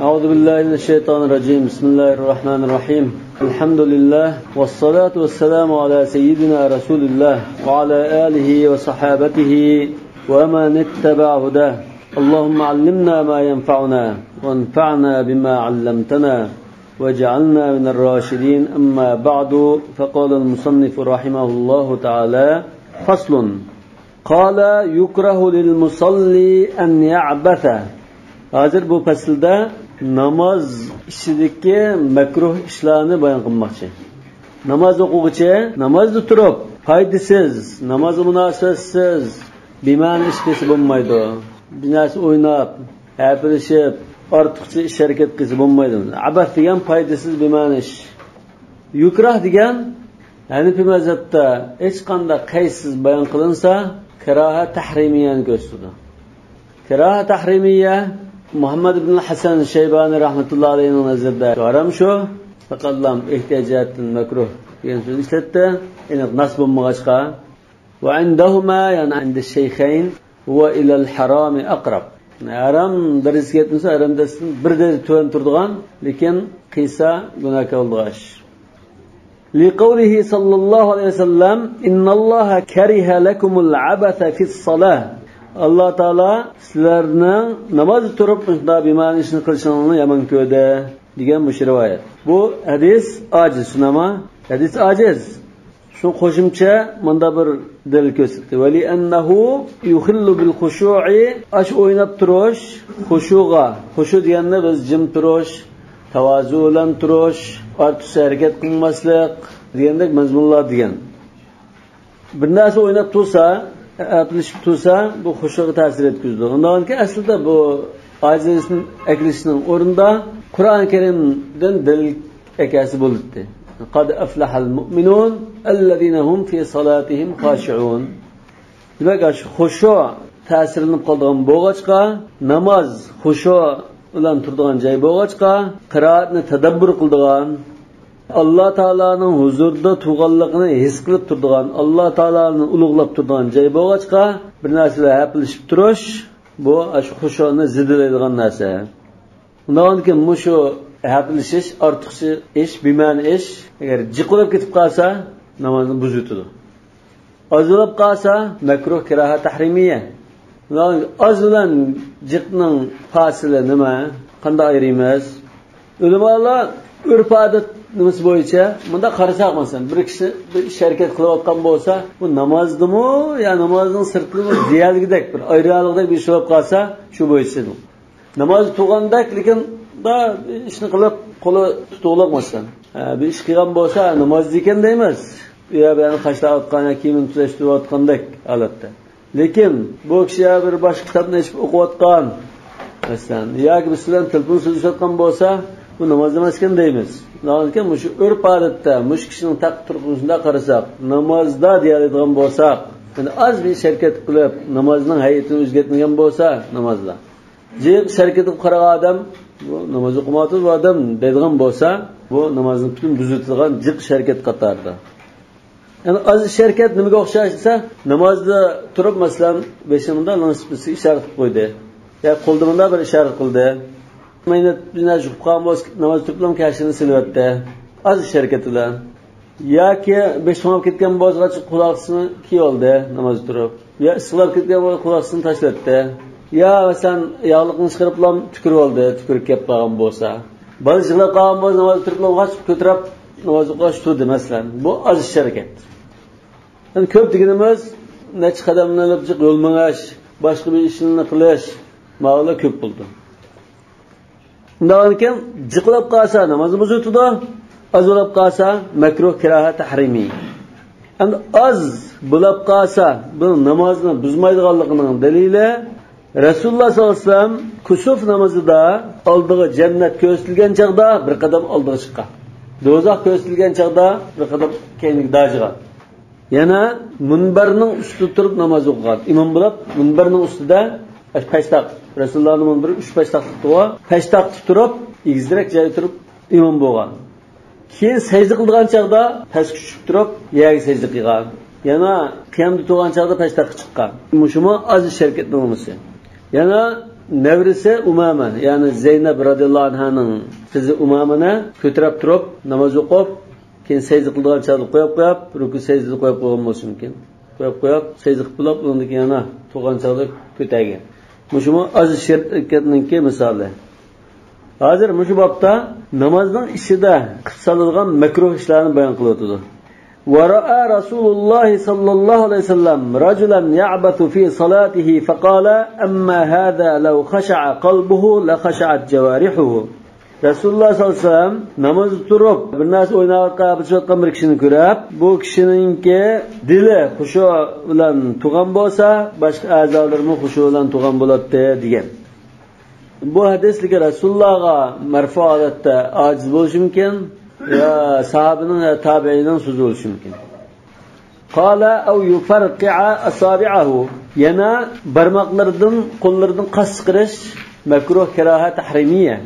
أعوذ بالله من الشيطان الرجيم. بسم الله الرحمن الرحيم. الحمد لله والصلاة والسلام على سيدنا رسول الله وعلى آله وصحابته ومن اتبع هداه. اللهم علمنا ما ينفعنا وانفعنا بما علمتنا واجعلنا من الراشدين. أما بعد، فقال المصنف رحمه الله تعالى: فصل. قال يكره للمصلي أن يعبث. Hozir bu faslda namoz ichidagi makruh ishlarni bayon qilmoqchi. Namoz o'quvchi namozda turib foydasiz, namoz munosabatsiz bema'ni ish qilsa bo'lmaydi. Bir narsa o'ynab, hapilishib, ortiqcha ish harakat qilsa bo'lmaydi. Abas degan foydasiz bema'ni ish. Yukrah degan Hanifi mazhabda hech qanday qaysiz bayon qilinsa, karoha tahrimiyani ko'rsatadi. Karoha tahrimiya Muhammad ibn Hasan Shaybani rahmatullohi alayhining nazarida harom shu, faqatlam ehtiyojatdan makruh degan so'zni ishlatdi. Aniq nas bo'lmag'achqa. Va indahuma, ya'ni inda shayxayn, huwa ila al-harami aqrab. Harom darajasiga yetmasa, harom darajasidan bir daraja tuvan turadigan, lekin qiysa gunohkor bo'lg'ash. لقوله صلى الله عليه وسلم: إن الله كره لكم العبث في الصلاة. Allah Teala sizlarni namoz turib shunda bema'ni ishni qilishinglarni yomon ko'rdi degan bu rivoyat. Bu hadis ojiz, shunama? Hadis ojiz. Shu qo'shimcha munda bir dalil ko'rsatdi. Va li annahu yukhillu bil khushu'i, ash o'ynab turish xushuga. Xushu deganda biz jim turish, tavazu bilan turish, ortiqcha harakat qilmaslik degandek mazmunlar degan. Bir narsa o'ynab tursa, aplishib tursa, bu xushuga ta'sir etkizdi. Undan keyin aslida bu ojizlikni aklishning o'rnida Qur'oni Karimdan dalil akasi bo'ldi. Qad aflahal mu'minun allazina hum fi salatihim khashi'un. Demak, shu xushu ta'sirlanib qolgan bo'g'achqa, namoz xushu bilan turadigan joy bo'g'achqa, qiroatni tadabbur qildigan, Alloh taoloning huzurida turganligini his qilib turadigan, Alloh taoloni ulug'lab turadigan joy bo'g'achqa, bir narsalar hapilishib turish bu shu xushuni zidilaydigan narsa. Undan keyin mushu hapilishish ortiqcha ish, bema'ni ish, agar jiqilib ketib qolsa, namozni buzib o'tadi. Ozilib qolsa, makruh karoha tahrimiya. Oz bilan jiqning fasili nima? Qanday ayiramiz? Ulamolar urf-odat nimasi bo'yicha bunda qarasak, masalan, bir kishi bir ish harakat qilayotgan bo'lsa, bu namozdimi yo namozning sirtidimi deyalgidek bir ayrilig'idek bir ish bo'lib qolsa, shu bo'yicha namoz tug'andak, lekin da ishni qilib qo'li tutuqliq masalan, bir ish qilgan bo'lsa namoz ekan deymiz, u yo bu qashlayotgan yo kiyimini tuzashtirayotgandek holatda. Lekin bu kishi bir boshqa kitobni ichib o'qiyotgan masalan, yoki biz bilan telefon so'zlashayotgan bo'lsa, bu namoz emas ekan deymiz. Lekin shu urf-odatda mush kishining taqib turishini qarasak, namozda deyadigan bo'lsak, yani oz bir harakat qilib namozning hay'atini o'zgartmagan bo'lsa, namozda jiq harakat qilib qaragan odam bu namoz o'qimayotgan bu odam deydigan bo'lsa, bu namozni butun buziladigan jiq harakat qatorida. Yani oz harakat nimaga o'xshash desa, namozda turib masalan beshimda lanspisi ishorat qilib qo'ydi, yo qo'lda bunda bir ishorat qildi. Mayna bir narsa qilgan bo'lsa, namoz turib kashini silyapti. Oz harakat bilan. Yoki besh to'nab ketgan bo'lsa, quloqsini kiyib oldi namoz turib. Yo issiqlab ketgan bo'lsa, quloqsini tashlatdi. Yo masalan yog'liqni chiqarib tukirib oldi, tukirib kelib qolgan bo'lsa. Bola yig'lab qolgan bo'lsa, namoz turib qochib ko'tarib namoz o'qish turdi masalan. Bu oz harakat. Yani ko'p deganimiz necha qadamni olib yo'l mangash, boshqa bir ishni qilish ma'nolar ko'p bo'ldi. Undan keyin jiqlab qolsa namozni buzib o'tadi, oz bo'lib qolsa makruh karoha tahrimiy. Endi oz bo'lib qolsa bu namozni buzmaydiganligining dalili Rasululloh sollallohu alayhi vasallam kusuf namozida oldiga jannat ko'rsatilgan chog'da bir qadam oldiga chiqqan. Do'zax ko'rsatilgan chog'da bir qadam keyinga dajg'an. Yana minbarning ustida turib namoz o'qigan. Imom bo'lib minbarning ustida pashtaq, Rasulullohning minbari 3 pashtaqlik duo, pashtaq turib, egizroq joyda turib imom bo'lgan. Keyin sajda qilgan chog'da pastga tushib turib, yerga sajda qilgan. Yana qiyamda turgan chog'da pashtaqqa chiqqan. Mushuma oz harakat bo'lmasa. Yana Nevrisi Umame, yani Zeynep radıyallahu anh'ın kızı Umame'ni ko'tarib turib namoz o'qib, keyin sajda qiladigan chog'da qo'yib qo'yib, ruku sajdada qo'yib qo'ygan bo'lishi mumkin. Qo'yib qo'yib, sajda qilib bo'lib, undan keyin yana turgan chog'da ko'targan. Mushumu oz shirkatninki misoli. Hozir mushu bobda namozning ichida qilib soladigan makruh ishlarni bayon qilyotidi. ورأى رسول الله صلى الله عليه وسلم رجلا يعبث في صلاته فقال أما هذا لو خشع قلبه لخشعت جوارحه. Rasululloh sollallohu alayhi vasallam namozda turib bir narsa o'ynayotgan bir kishini ko'rib, bu kishininki dili xushu bilan tug'an bo'lsa, boshqa a'zolarimi xushu bilan tug'an bo'ladi degan. Bu hadislik Rasulullohga marfu odatda ojiz bo'lishi mumkin ya sahobining ya tabiining so'zi bo'lishi mumkin. Qala aw yufarqi'a asabi'ahu, yana barmoqlaridan qo'llaridan qas chiqarish makruh karoha tahrimiya.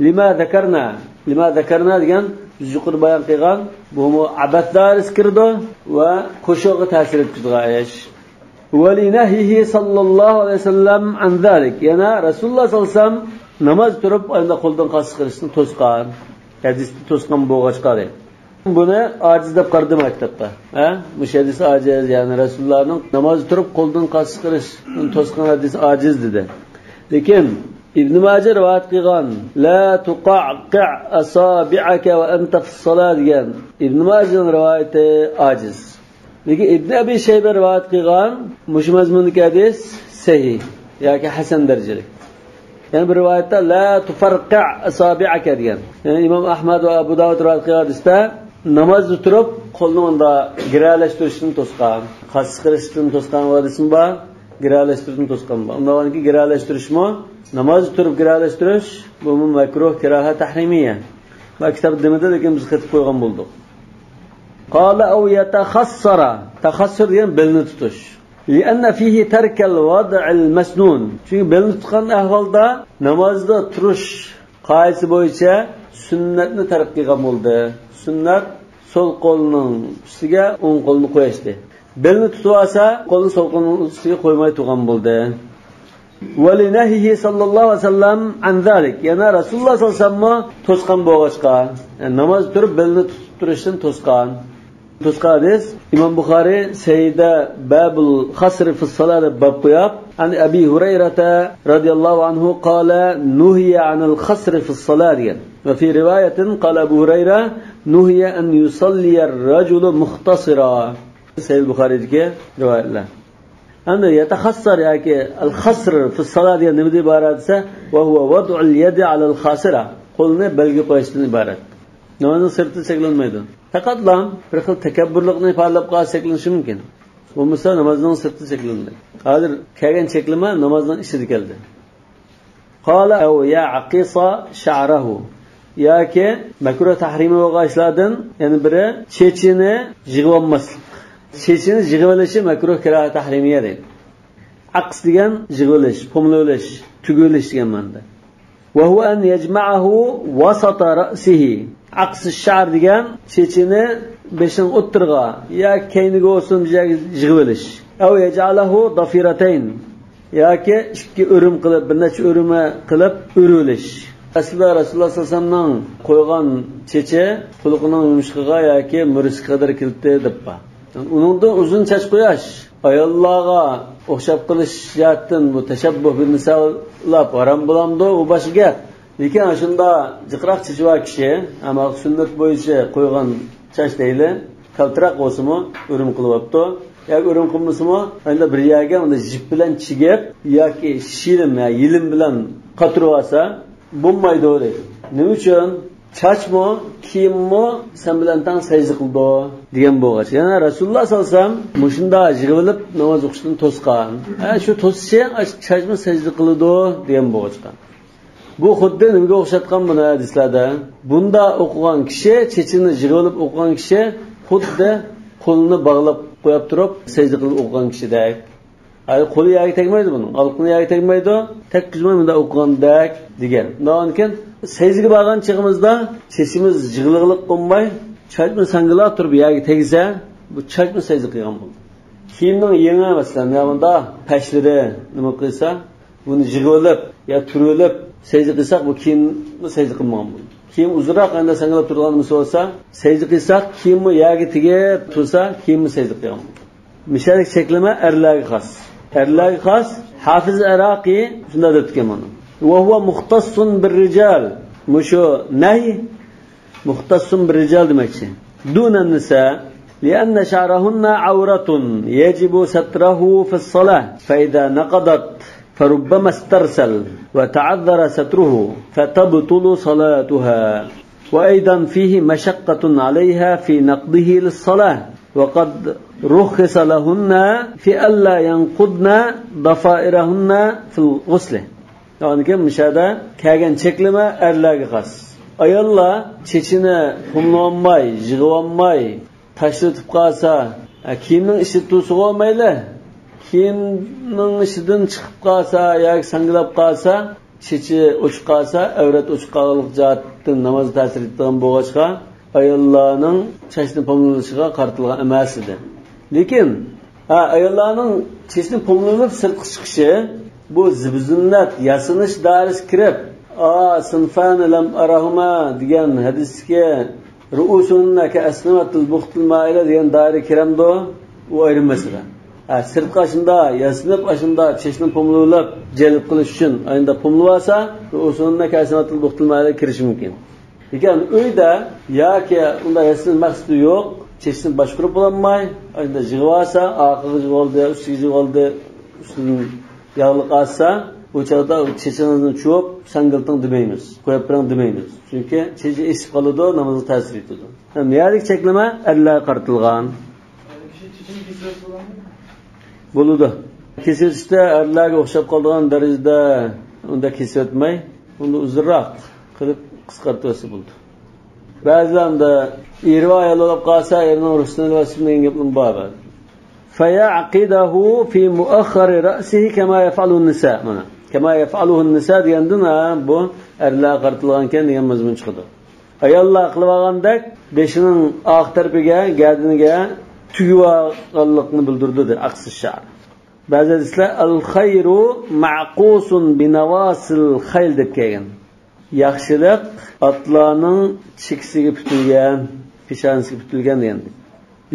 Lima zakarna, lima zakarna degan biz yuqorida bayon qilgan bu abath doirasiga kirdi va qo'shig'iga ta'sir etadigan ish. Va linahyihi sallallohu alayhi vasallam an zalik, yana Rasululloh sollallohu alayhi vasallam namoz turib endi qo'ldan qas chiqarishni to'sgan, hadisni to'sgan bo'g'ach qari. Buni aciz deb qaradi maktabda. Ha? Bu hadis aciz, ya'ni Rasulullohning namoz turib qo'ldan qas chiqarishni to'sgan hadis aciz dedi. Lekin İbn Mace rivayet qilgan la tuqaqi' asabi'aka va anta fis-salat degan İbn Mace'ning rivoyati aciz. Lekin İbn Abi Shayba rivayet qilgan mushu mazmundagi hadis sahih yoki hasan darajalik. Yani bir rivayetda la tufarqi' asabi'aka degan. Yani İmam Ahmad va Abu Davud rivayet qilgan hadisda namozda turib qo'lni unda giralashtirishni to'sgan, qas chiqarishni to'sgan hadismi bor, giralashtirishni to'sgan bor. Undan keyin giralashtirishmi namoz turib giralashtiриsh bu makruh karaha tahrimiya. Va kitob demadi, lekin biz qetib qo'ygan bo'ldik. Qala aw yatakhassara, takhassur degan belni tutish. Lianna fihi tark al-wad' al-masnun. Chunki belni tutgan ahvolda namozda turish qoidasi bo'yicha sunnatni tark qilgan bo'ldi. Sunnat so'l qo'lning ustiga o'ng qo'lni qo'yishdi. Belni tutib olsa, qo'lni so'l qo'lning ustiga qo'ymay turgan bo'ldi. ولنهيه صلى الله عليه وسلم عن ذلك. Yani Rasululloh sollallohu alayhi vasallam to'sgan bo'g'achqa, yani namoz turib belni tutib turishdan to'sgan. To'sgan hadis İmam Buxoriy Sayyida Babul Khasr fi salat deb bab qo'yib, an Abi Hurayrata radhiyallohu anhu qala nuhiya anil khasr fi salat degan. Va fi rivoyatin qala Abu Hurayra nuhiya an yusalli ar-rajulu mukhtasira. Sahih Buxoriydagi rivoyatlar. Endi yataxassar yoki al-khasr fi salat degan nima deb iborat desa, va huwa wad'ul yadi ala al-khasira, qo'lni belga qo'yishdan iborat. Namozning sirti cheklanmaydi. Faqatlam bir xil takabburlikni ifodalab qolsa cheklanishi mumkin. Bo'lmasa namozning sirti cheklanadi. Hozir kelgan cheklama namozning ichida keldi. Qala aw ya'qisa sha'rahu, yoki makruh tahrimi bo'lgan ishlardan yana biri chechini yig'ib olmaslik. Chechini yig'ib olishi makruh karaha tahrimiya deydi. Aqs degan yig'ilish, pomlalish, tugilish degan ma'noda. Va huwa an yajma'ahu wasata ra'sihi. Aqs ash-sha'r degan chechini beshin o'ttirg'a yo keyniga bo'lsin yig'ib olish. Aw yaj'alahu dafiratayn, yoki ikki o'rim qilib, bir necha o'rima qilib o'rilish. Aslida Rasululloh sollallohu alayhi vasallamning qo'ygan chechi quloqining yumshog'iga yoki murisiga qadar keldi deb bor. Uningdan uzun soch qo'yash ayollarga o'xshab qilish jihatdan bu tashabbuh bin nisolab harom bo'lamdi, u boshqa gap. Lekin shunda jiqroq chechi bor kishi, ammo sunnat bo'yicha qo'ygan soch deyli, kaltiroq bo'lsa-mu o'rim qilyapti. Yoki o'rim qilmasa-mu, endi bir yerga uni jip bilan chigib yoki shilim yo yilim bilan qatirib olsa bo'lmaydi deydi. Nima uchun? Sochmi, kiyimmi sen bilan tang sajda qildi degan bo'lg'ach. Yana Rasululloh sollallohu alayhi vasallam mushunda yig'ilib namoz o'qishdan to'sgan. Shu to'sishi sochmi sajda qiladi degan bo'lg'ach. Bu xuddi nimaga o'xshatgan buni hadislarda? Bunda o'qigan kishi, chechini yig'ilib o'qigan kishi xuddi qo'lini bog'lab qo'yib turib sajda qilib o'qigan kishidek. Ay qo'li yerga tegmaydi buning, olqini yerga tegmaydi, tekkizmay bunda o'qigandek degan. Undan keyin secdege bargan chig'imizda chechimiz jig'lig'liq qilmay, chachma sangilab turib yerga tegsa, bu chachma secde qilgan bo'ldi. Kiyimning yengi masalan, ya bunda pashlari nima qilsa, Buni yig'ilib yo turilib sajda qilsak, bu kiyimni sajda qilmagan bo'ladi. Kiyim uzunroq endi sangalab turgan bo'lsa, sajda qilsak, kiyimni yerga tegib tursa, kiyimni sajda qilgan bo'ladi. Mishalik cheklama erlarga xos. Erlarga xos. Hafiz Iraqi shunday deb ketgan buni. Va huwa muxtassun bir-rijal. Mushu nay muxtassun bir-rijal demakchi. Duna nisa لأن شعرهن عورة يجب ستره في الصلاة فإذا نقضت فربما استرسل وتعذر ستره فتبطل صلاتها وأيضا فيه مشقة عليها في نقضه للصلاة وقد رخص لهن في ألا ينقضن ضفائرهن في الغسل. Yani ki müşahede kelgan cheklama erlarga xos. Ayollar chechini xumlanmay, yig'olmay tashlatib qolsa, kiyimning ichi tursa olmayli, kiyimning ichidan chiqib qolsa yoki sanglab qolsa, chechi o'chib qolsa, avrat o'chib qolganlik jihatdan namoz ta'sir etadigan bo'lg'achqa ayollarning chechini pomlanishiga qaratilgan emas edi. Lekin ayollarning chechini pomlanib sirtqa chiqishi bu zibzinnat yasinish doirasiga kirib, sinfan lam arahuma degan hadisga ru'usunna ka asnamatul buxtul maila degan doira kiramdi, u ayrim masala. Sirtqa shunda yasinib, ashunda chechini pomlab jalb qilish uchun ayında pomlasa, ru'usunna ka asnamatul buxtul maila kirishi mumkin. Lekin uyda yoki unda yasin maqsadi yo'q, chechini boshqarib bo'lolmay, ayında yig'olsa, oxirgi yig'oldi, ustiga yig'oldi, ustidan yog'liq olsa, bu chog'da chechini chuvib sangilting demaymiz, qo'yib biring demaymiz. Chunki chechi esib qoladi, namozga ta'sir etadi. Miyalik cheklama erlarga qaratilgan. Bo'ladi. Kesishda erlarga o'xshab qoladigan darajada unda kesatmay, uni uzunroq qilib qisqartirsa bo'ldi. Ba'zilarda eri va ayol bo'lib qolsa, erining ruxsatini olsin degan gaplar bor. فيعقده في مؤخر رأسه كما يفعله النساء. Mana كما يفعله النساء degandan bu erlar qaratilgan ekan degan mazmun chiqadi. Ayollar qilib olgandek beshining oq tarafiga, gardiniga tugib olganlikni bildirdi aqsi sha'r. Ba'zi hadislar al khayru ma'qusun bi nawasil khayl deb kelgan. Yaxshilik otlarning chekkasiga putilgan, peshonasiga putilgan degan.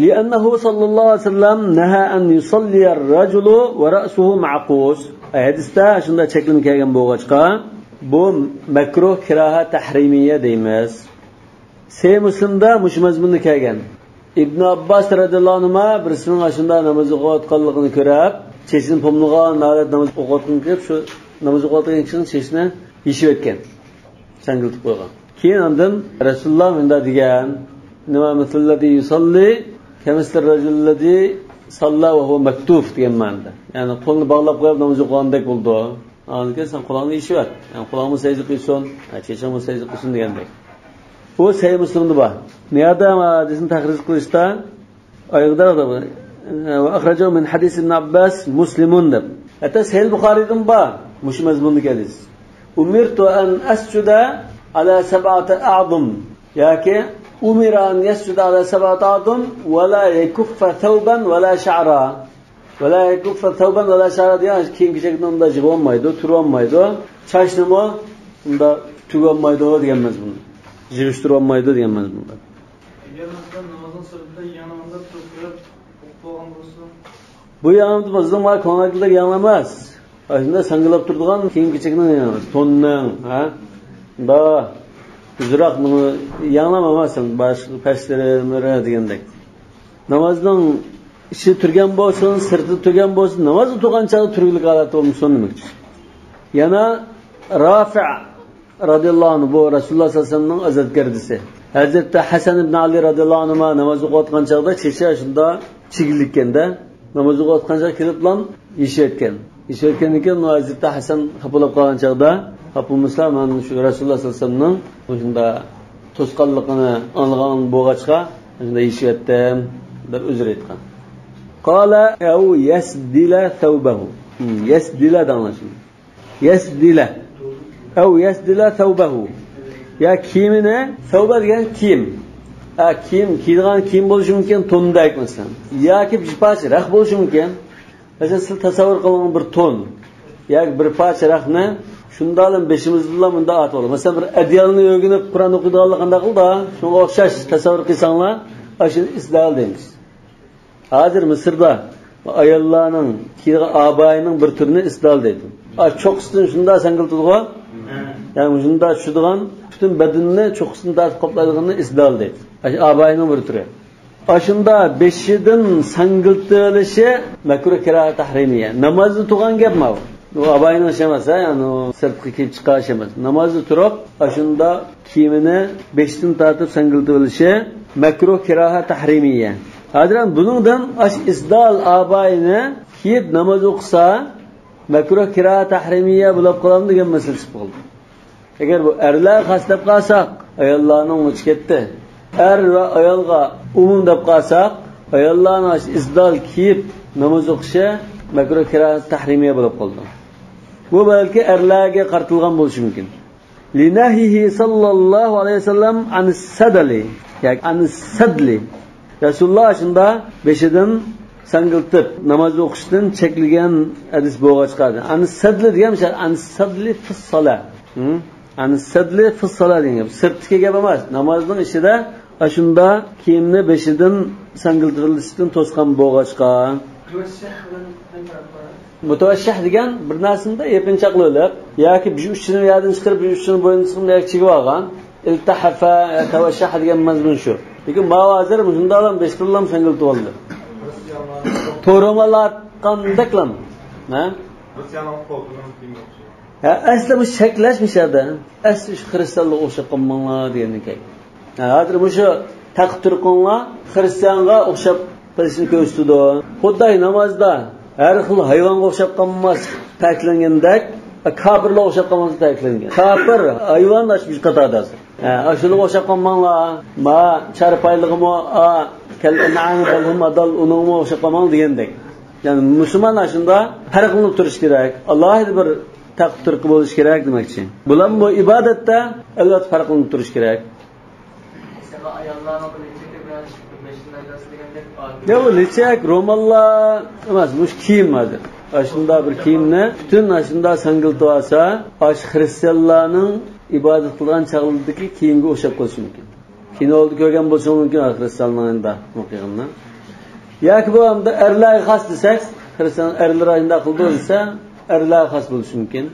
لأنه صلى الله عليه وسلم نهى أن يصلي الرجل ورأسه معقوس. Hadisda shunda cheklama kelgan bo'lg'achqa bu makruh kiroha tahrimiya deymiz. Sahih Muslimda mushu mazmunda kelgan. Ibn Abbos radhiyallohu anhu birisining shunda namoz o'qiyotganligini ko'rib, chechini pomlagan holat namoz o'qiyotgan kelib, shu namoz o'qiyotgan kishining chechini yechib o'tgan, sangiltib qo'ygan. Keyin ondan Rasululloh bunday degan: nima misalladhi yusalli kamislir rajullazi salla va huwa maktuf degan ma'noda. Ya'ni qo'lni bog'lab qo'yib namoz o'qigandek bo'ldi. Anki sen quloqni yechib, ya'ni quloqni sajda qilsin, chechingni sajda qilsin degandek. Bu Sahih Muslimda bor. Niyada hadisni tahrij qilishda ayğda va akhrajahu min hadis ibn Abbas Muslimun deb. Hatto Sahih Buxoriydan bor mushu mazmundagi hadis. Umirtu an asjuda ala sab'ati a'zum yoki umira an yasjuda ala sab'ati a'zum va la yakuffa thawban va la sha'ra. Va la yakuffa thawban va la sha'ra degan kiyim kechakni unda yig'olmaydi, turolmaydi, chachnimi unda tugolmaydi degan mazmun. Yig'ishtirolmaydi degan mazmunda. Agar masalan namozning sirtida yanımda turib o'qib bo'lsa, bu yanımda bizning var ko'ngillar yanglamas. Shunda sangilab turadigan kiyim kechakni yanglamas. To'nning, ha? Da uzroq buni yanglamasin, boshqa pastlari degandek. Namozning ichi turgan bo'lsin, sirti turgan bo'lsin, namoz turgan chog'da turglik holat bo'lmasin demoqchi. Yana Rafi' radhiyallohu anhu bu Rasululloh sallallohu alayhi vasallamning azadgardisi. Hazrati Hasan ibn Ali radhiyallohu anhu namoz o'qiyotgan chog'da checha shunda chigillikanda namoz o'qiyotgan chog'da kelib lan yeshayotgan. Yeshayotgandan keyin Hazrati Hasan xafa qolgan chog'da xafa bo'lmasa, man shu Rasululloh sallallohu alayhi vasallamning shunda to'sqonligini anglagan bo'lg'achqa shunda yeshayotdim deb uzr aytgan. Qala au yasdila thawbahu. Yasdila danlashın. Yasdila au yasdila thawbahu. Ya kiyimini, thawba degan kiyim. Kiyim, kiydigan kiyim bo'lishi mumkin, to'ndak masalan. Yoki bir parcha rax bo'lishi mumkin. Masalan, siz tasavvur qilgan bir to'n. yoki bir parcha raqni shundoq beshimizdan bunda atib oladi. Masalan, bir adyalni o'rganib Qur'on o'qiydiganlar qanday qildi? Shunga o'xshash tasavvur qilsanglar, shuni isdal deymiz. Hozir Misrda ayollarning kiygan abayining bir turini isdal deydi. Cho'qqisidan shunda sangiltadigan, ya'ni shunda tushadigan butun badanni cho'qqisidan tortib qoplaydiganni isdal deydi. Abayining bir turi. Shunda beshidan sangiltilishi makruh kiroha tahrimiya. Namozni turgan gapmi bu? U abayining ishi emas, ya'ni sirtqi kiyib chiqish emas. Namozni turib, shunda kiyimini beshidan tortib sangiltilishi makruh kiroha tahrimiya. Hozir buningdan isdal abayini kiyib namoz o'qisa makruh kiroha tahrimiya bo'lib qoladi degan masala chiqib qoldi. Agar bu erlar xos deb qolsak, ayollarning uchi ketdi. Er va ayolga umum deb qolsak, ayollarning isdal kiyib namoz o'qishi makruh kiroha tahrimiya bo'lib qoldi. Bu balki erlarga qartilgan bo'lishi mumkin. Linahihi sallallohu alayhi vasallam anis sadali, ya'ni anis sadli. Rasululloh shunda beshidan sangiltib namoz o'qishdan cheklagan hadis bo'g'a chiqadi. Anis sadli degan şey, anis sadli fis-sala. Anis sadli fis-sala degan gap. Sirtdagi gap emas. Namozning ichida shunda kiyimni beshidan sangiltirilishdan to'sgan bo'g'a chiqadi. Mutavashshih degan bir narsani yepinchoqlik yoki bir uchini yerdan chiqarib bir uchini bo'ynidan chiqarib yoki chegib olgan iltahafa tavashshah degan mazmun shu. Lekin mavazir shundoq ham beshtillam sangiltib oldi. To'ramalatgandaklam, ha? Ha, asli bu shaklashmishadi. Asli shu xristianlarga o'xshab qolmanglar degan ekan. Hozir bu shu taqib turqonlar xristianga o'xshab qilishni ko'rsatdi. Xuddi namozda har xil hayvonga o'xshab qolmas taklangandek, kofirlarga o'xshab qolmas taklangan. Kofir hayvon shu qatorda. Shunga o'xshab qolmanglar, ma charpaylig'imi, a kal an'am bal hum adal uningmi o'xshab qolmang degandek. Ya'ni musulmon shunda farqlanib turish kerak. Alohida bir taqib turqi bo'lish kerak demakchi. Bular bu ibodatda albatta farqlanib turish kerak. Ya bu lechak, ro'mollar emas, bu kiyim hozir. Shunda bir kiyimni butun shunda sangiltib olsa, xristianlarning ibodat qilgan chog'idagi kiyimga o'xshab qolishi mumkin. Kinoda ko'rgan bo'lsa mumkin xristianlarning o'qiganini. Yoki bu hamda erlarga xos desak, xristian erlar ayında qildi desa, erlarga xos bo'lishi mumkin.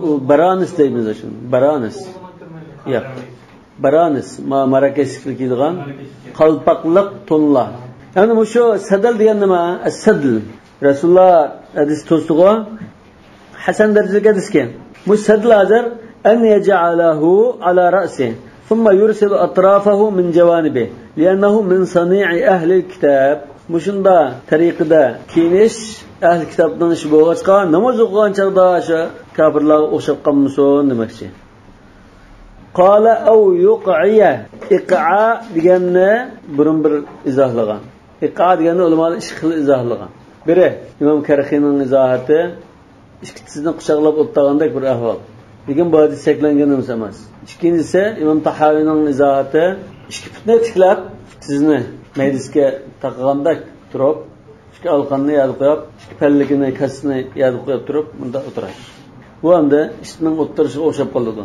U baranis deymiz shuni. Baranis. Yo'q. Baranis, Marrakashga kelgan qalpaqliq to'nlar. Endi shu sadal degan nima? As-sadl. Rasululloh hadis to'stig'i Hasan darajasiga hadisga. Bu sadl hozir an yaj'alahu ala ra'si thumma yursilu atrafahu min jawanibi li'annahu min sani'i ahli al-kitab. Mushunda tariqida kiyinish ahli kitobning ishi bo'lg'achqa namoz o'qigan chog'da shu kofirlarga o'xshab qolmasin demoqchi. Qala aw yuq'iya, iq'a deganni burun bir izohlagan. Iq'a deganni ulamolar ikki xil izohlagan. Biri Imom Karxiyning izohati ikki tizni quchoqlab o'tirgandek bir ahvol. Lekin bu hadis cheklangan emas. Ikkinchisi Imom Tahaviyning izohati ikki putni tiklab tizni maydisga taqgandek turib, ikki alqonni yerga qo'yib, ikki pallikini kasini yerga qo'yib turib, bunda o'tirash. Bu hamda ishning o'tirishiga o'xshab qoladi.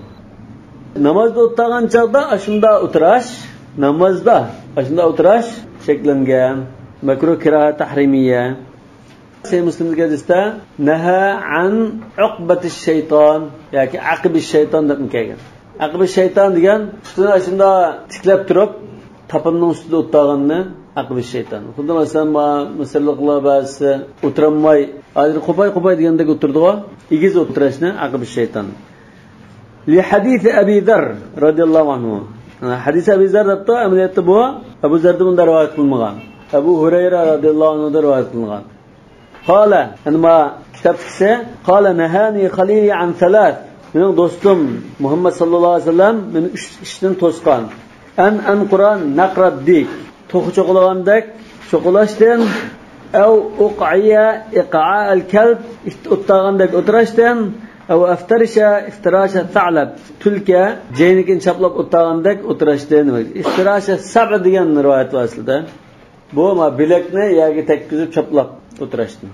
Namozda o'tirgan chog'da shunda o'tirash, namozda shunda o'tirash cheklangan. Makruh kiroha tahrimiya. Sahih Muslimdagi hadisda naha an uqbatish shayton yoki aqibish shayton deb kelgan. Aqibish shayton degan ustini shunda tiklab turib, tapanning ustida o'tirganni aqibish shayton. Xuddi masalan, misrliklar ba'zisi o'tirolmay, hozir qo'pay-qo'pay degandek o'tirdi-ku, egiz o'tirishni aqibish shayton. Li hadisi Abi Zar radhiyallohu anhu. Hadis Abi Zar debdi, amaliyotda bu Abu Zarda bunda rivoyat qilinmagan. Abu Hurayra radhiyallohu anhu rivoyat qilingan. Qala, nima kitobchisi, qala nahani khalili an thalath. Mening do'stim Muhammad sallallohu alayhi vasallam meni uch ishdan to'sgan. An anquran naqraddik. To'qi cho'qilgandek cho'qilashdan, av uqiya iqa al-kalb o'ttagandek o'tirashdan, av aftarisha iftirasha tha'lab tulka jaynikin chaplab o'ttagandek o'tirashdan. Iftirasha sab' degan rivoyat bor aslida. Bu ma bilakni yerga tekkizib chaplab o'tirishni.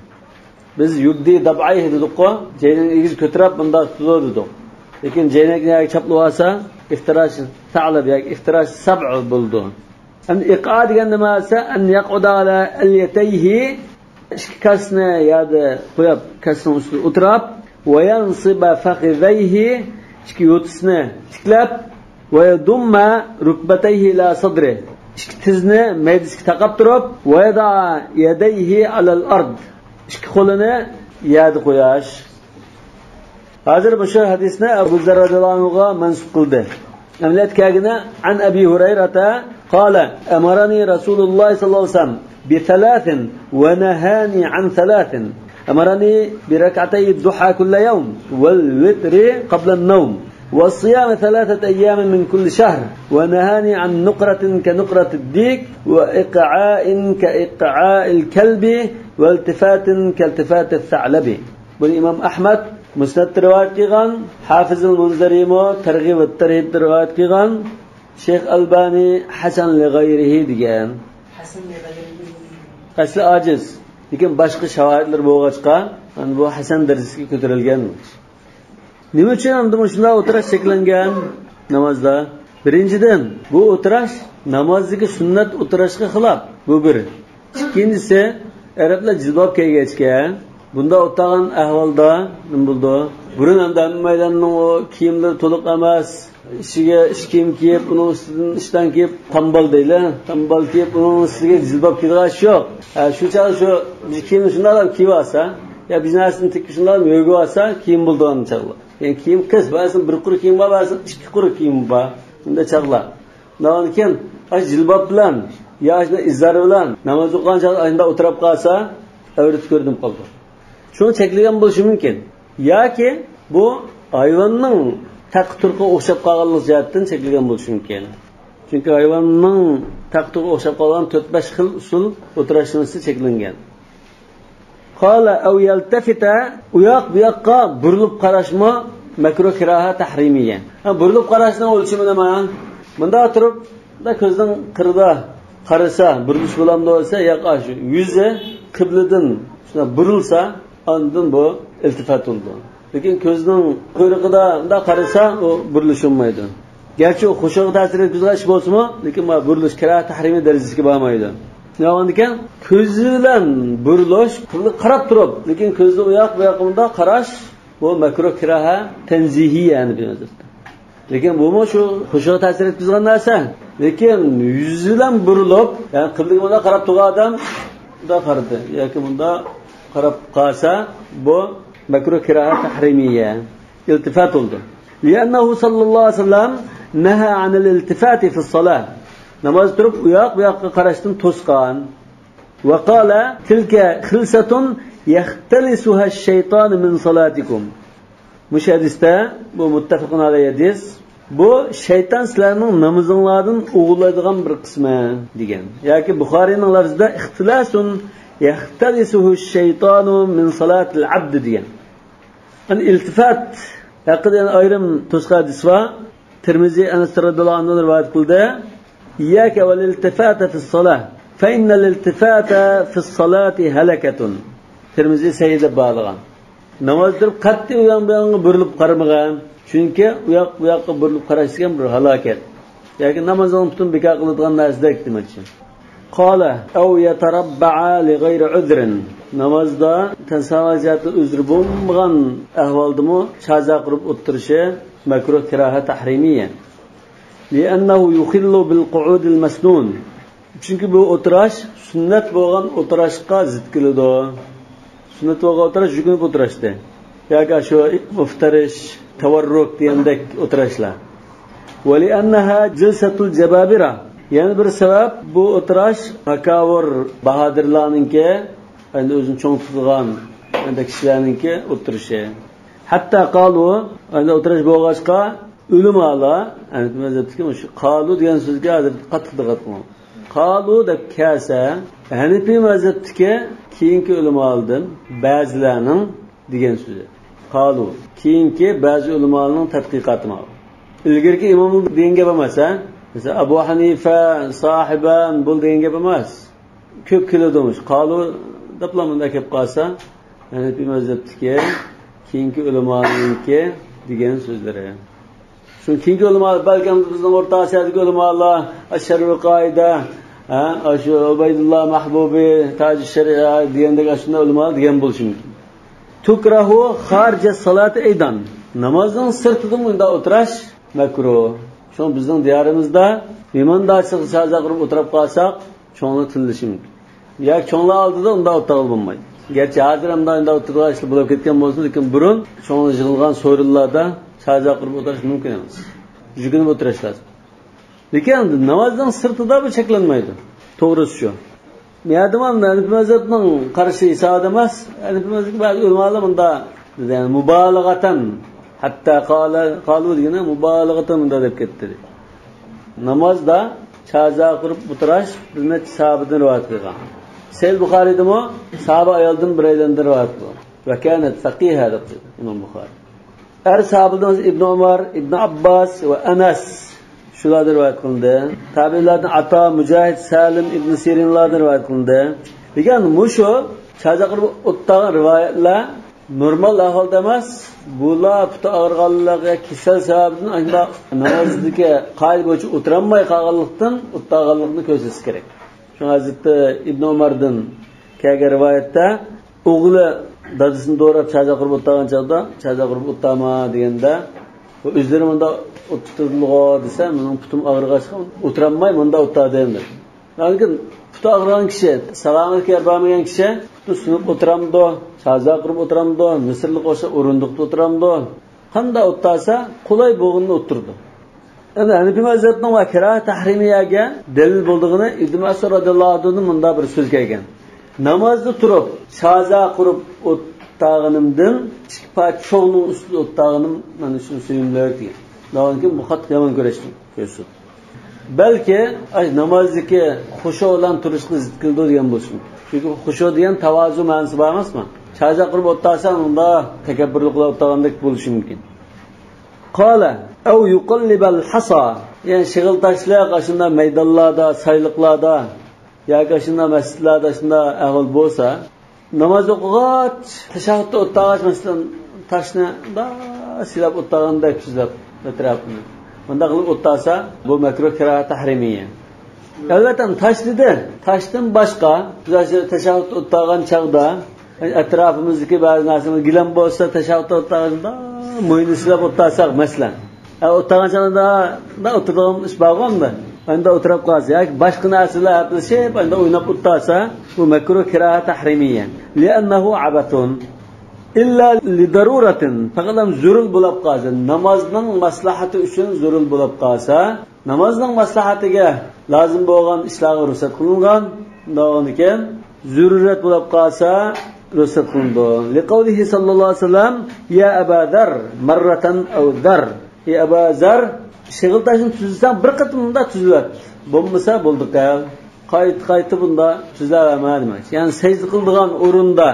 Biz yubdi dab'ayhi dedik-ku, jaynakni egiz ko'tarib bundoq tutadi dedik. Lekin jaynakni chaplab olsa iftirash sa'lab yoki iftirash sab'u bo'ldi. Endi iqa degan nima esa an yaquda ala alyatayhi, ikki kasni yoda qo'yib kasning ustida o'tirib, va yansiba fakhidayhi, ikki yo'tisini tiklab, va yadumma rukbatayhi ila sadri, ikki tizni maydasiga taqab turib, va yada yadayhi alal ard, ikki qo'lini yerga qo'yash. Hozir bu shu hadisni Abu Zar radhiyallohu anhuga mansub qildi. Amaliyat kagina an Abi Hurayrata qala amarani Rasululloh sallallohu alayhi vasallam bi thalathin va nahani an thalathin. Amarani bi rak'atay ad-duha kull yawm wal witri qabla an-nawm wa siyam thalathati ayyamin min kulli shahr wa nahani an nuqratin ka nuqrati ad-dik wa iqa'in ka iqa'il kalbi va iltifatin ka iltifati ath-tha'labi. Buni Imom Ahmad Musnad rivoyat qilgan, Hafiz al-Munzarimo Targ'ib va Tarhib rivoyat qilgan, Sheyx Albani Hasan li g'ayrihi degan. Hasan li g'ayrihi. Asli ojiz, lekin boshqa shavohidlar bo'lg'achqa, ana bu hasan darajasiga ko'tarilgan. Nima uchun endi shunday o'tirish cheklangan namozda? Birinchidan, bu o'tirish namozdagi sunnat o'tirishga xilof, bu bir. Ikkinchisi, arablar jilbob kiygachga, bunda o'tgan ahvolda nima bo'ldi? Burun endi maydonning o kiyimlari to'liq emas, ishiga ish kiyim kiyib, uning ustidan ishdan kiyib tambal deydi, tambal kiyib, uning ustiga jilbob kiydigan ish yo'q. Shu chog'da shu biz kiyimni shunday kiyib olsa, ya biz narsani tikki shunday yo'gib olsa, kiyim bo'ldi chog'lar. Ya'ni kiyim qiz, ba'zan bir quruq kiyim bor, ba'zan ikki quruq kiyim bor. Bunda chog'lar. Undan keyin jilbob bilan yo izlar bilan namoz o'qigan chog'da shunda o'tirib qolsa, avrat ko'rinib qoldi. Shuni cheklagan bo'lishi mumkin. Yoki bu hayvonning taqturga o'xshab qolganlik jihatdan cheklagan bo'lishi mumkin. Chunki hayvonning taqturga o'xshab qolgan 4-5 xil usul o'tirishni cheklangan. Qala aw yaltafita, u yoq bu yoqqa burilib qarashma makruh kiroha tahrimiya. Ha, burilib qarashning o'lchami nima? Bunda turib, da ko'zning qirida qarasa, burilish bo'lamdi bo'lsa, yo'q shu yuzi qibladan shuna burilsa, ondan bu iltifat bo'ldi. Lekin ko'zning quyrug'ida unda qarasa, u burilish bo'lmaydi. Garchi u xushug'i ta'sir etkizgan ish bo'lsa-mu, lekin bu burilish kiroha tahrimi darajasiga bormaydi. Nima ekan? Ko'zi bilan burilish, qiblaga qarab turib, lekin ko'zni u yoq bu yoqqa bundoq qarash bu makruh kiroha tanzihiy, ya'ni bu yerda. Lekin bu shu xushug'i ta'sir etkizgan narsa. Lekin yuzi bilan burilib, ya'ni qiblaga bundoq qarab turgan odam bundoq qaradi yoki bundoq qarab qolsa, bu makruh kiroha tahrimiya iltifat bo'ldi. Li'annahu sallallohu alayhi vasallam naha anil iltifati fi as-salah. Namoz turib u yoq bu yoqqa qarashdan to'sgan. Va qala tilka xilsatun yaxtalisuha ash-shayton min salatikum. Mush hadisda bu muttafaqun alayhi hadis. Bu shayton sizlarning namozinglardan o'g'irlaydigan bir qismi degan. Yoki Buxoriyning lafzida ixtilasun yaxtalisuhu ash-shaytonu min salatil abd degan. An iltifat haqida yana ayrim to'sqa hadis bor. Termiziy Anas radhiyallohu anhu rivoyat qildi. إياك والالتفات في الصلاة فإن الالتفات في الصلاة هلكة. Termiziy sayyida bağlagan. Namoz turib qat'iy u yoq bu yoqqa burilib qaramagan. Chunki u yoq bu yoqqa burilib qarash degan bir halokat. Yoki namozni butun bekor qiladigan narsadek demoqchi. Qala aw yatarabba'a li ghayri udrin. Namozda tansavajati uzri bo'lmagan ahvoldami chaza qurib o'tirishi makruh kiroha tahrimiya. لأنه يخل بالقعود المسنون. Chunki bu o'tirash sunnat bo'lgan o'tirashga zid keladi. Sunnat bo'lgan o'tirash yukunib o'tirashdi. Yoki shu muftarish, tavarruk degandek o'tirashlar. Va li'annaha jilsatul jababira. Yana bir sabab bu o'tirash makavur bahodirlarninki, endi o'zini cho'ng tutgan endi kishilarninki o'tirishi. Hatta qalu, endi o'tirish bo'lg'achqa ulamolar, endi mazhabdagi shu qalu degan so'zga hozir qattiq diqqat qiling. Qalu deb kelsa, Hanifi mazhabdagi keyingi ulamolardan ba'zilarining degan so'zi. Qalu keyingi ba'zi ulamolarning tadqiqoti. Ilgirki imom degan gap emas, ha? Mesela Abu Hanifa, sahiban bul degan gap emas. Ko'p keladimush. Qalu Depla bunda kelib qolsa, Hanefi mezhebdeki keyingi ulamoninki degan so'zlari. Shun keyingi ulamolar balki bizning O'rta Osiyodagi ulamolar Ash-Sharh Qoida, shu Ubaydulloh Mahbubi, Taj Sharia degandek shunday ulamolar degan bo'lishi mumkin. Tukrahu xarija salati aydan. Namozning sirtida bunda o'tirish makruh. Shun bizning diyorimizda mehmondoshlik saza qurib o'tirib qolsak, cho'nglar tilishi mumkin. Yoki cho'nglar oldida unda o'tirib bo'lmaydi. Gerçi hozir ham unda o'tirgan ishlar bo'lib ketgan bo'lsa, lekin burun cho'nglar yig'ilgan so'rinlarda saza qurib o'tirish mumkin emas. Yugunib o'tirish lozim. Lekin namozning sirtida bu cheklanmaydi. To'g'risi shu. Miyadimam Hanafi mazhabning qarashi hisobida emas. Hanafi mazhabi ba'zi ulamolar bunda yani mubalag'atan hatta qalu degani mubalag'atan bunda deb ketdi. Namozda chaza qurib o'tirish bir necha sahobadan rivoyat qilgan. Sahih Buxoriydami sahoba ayoldan biraydan rivoyat qilgan. Va kanat faqiha deb Imom Buxoriy. Sahobadan Ibn Umar, Ibn Abbos va Anas shulardan rivoyat qilindi. Tabiinlardan Ato, Mujahid, Salim, Ibn Sirinlardan rivoyat qilindi. Degan mushu chaza qurib o'tgan rivoyatlar normal ahvolda emas, bular puti og'irganligi, kasal sababidan anda namozdagi qoida bo'yicha o'tirolmay qolganlikdan o'tganlikni ko'rsatish kerak. Shu Hazrati Ibn Umardan kelgan rivoyatda o'g'li dadasini do'rab chaza qurib o'tgan chog'da chaza qurib o'tama deganda o'zlari bunda o'tirdilar desa, mening putim og'irg'achqa o'tirolmay bunda o'tadim dedi. Lekin puti og'irgan kishi, salomatga bormagan kishi putni sunib o'tiramdi, chaza qurib o'tiramdi, misrlik o'sha o'rindiqda o'tiramdi. Qanday o'tsa, qulay bo'g'inni o'tirdi. Endi Hanafi mazhabining va kiraha tahrimiyaga dalil bo'ldig'ini Ibn Mas'ud radhiyallohu anhudan bunda bir so'z kelgan. Namozda turib, chaza qurib o'tag'inimdan ikki cho'g'ning ustida o'tag'inim mana shuni sevimli degan. Lekin bu qattiq yomon ko'rishni ko'rsin. Balki namozdagi xushu bilan turishni zid qildi degan bo'lsin. Chunki xushu degan tavazu ma'nosi bor emasmi? Chaza qurib o'tasan unda takabburlik qilib o'tagandek bo'lishi mumkin. Qala aw yuqallibal hasa, ya'ni shig'il tashliq shunda maydonlarda, sayliqlarda yoki shunda masjidlarda shunda ahvol bo'lsa, namoz o'qig'ach, tashahhudda o'tag'ach masalan toshni silab o'tagandek tuzlab atrofini. Bunda qilib o'tasa, bu makruh kiraha tahrimiya. Albatta tosh dedi. Toshdan boshqa tashahhud o'tagan chog'da atrofimizdagi ba'zi narsalar gilam bo'lsa, tashahhud o'taganda mo'yni silab o'tasak masalan. O'tagan chog'da da o'tirgan ish borganda, unda o'tirib qolsa yoki boshqa narsalar haplashib, unda o'ynab o'tasa, bu makruh kiraha tahrimiya. Li'annahu abatun illa li daruratin, faqat ham zurul bo'lib qolsa, namozning maslahati uchun zurul bo'lib qolsa, namozning maslahatiga lozim bo'lgan ishlarga ruxsat qilingan, undan keyin zarurat bo'lib qolsa ruxsat qilindi. Liqavlihi sallallohu alayhi vasallam ya Aba Zar marratan aw dar. Ya Aba Zar, shig'il toshni tuzsang bir qatimda tuziladi. Bo'lmasa bo'ldi qal. Qayt-qaytib bunda tuzilama demak. Ya'ni sajda qildigan o'rinda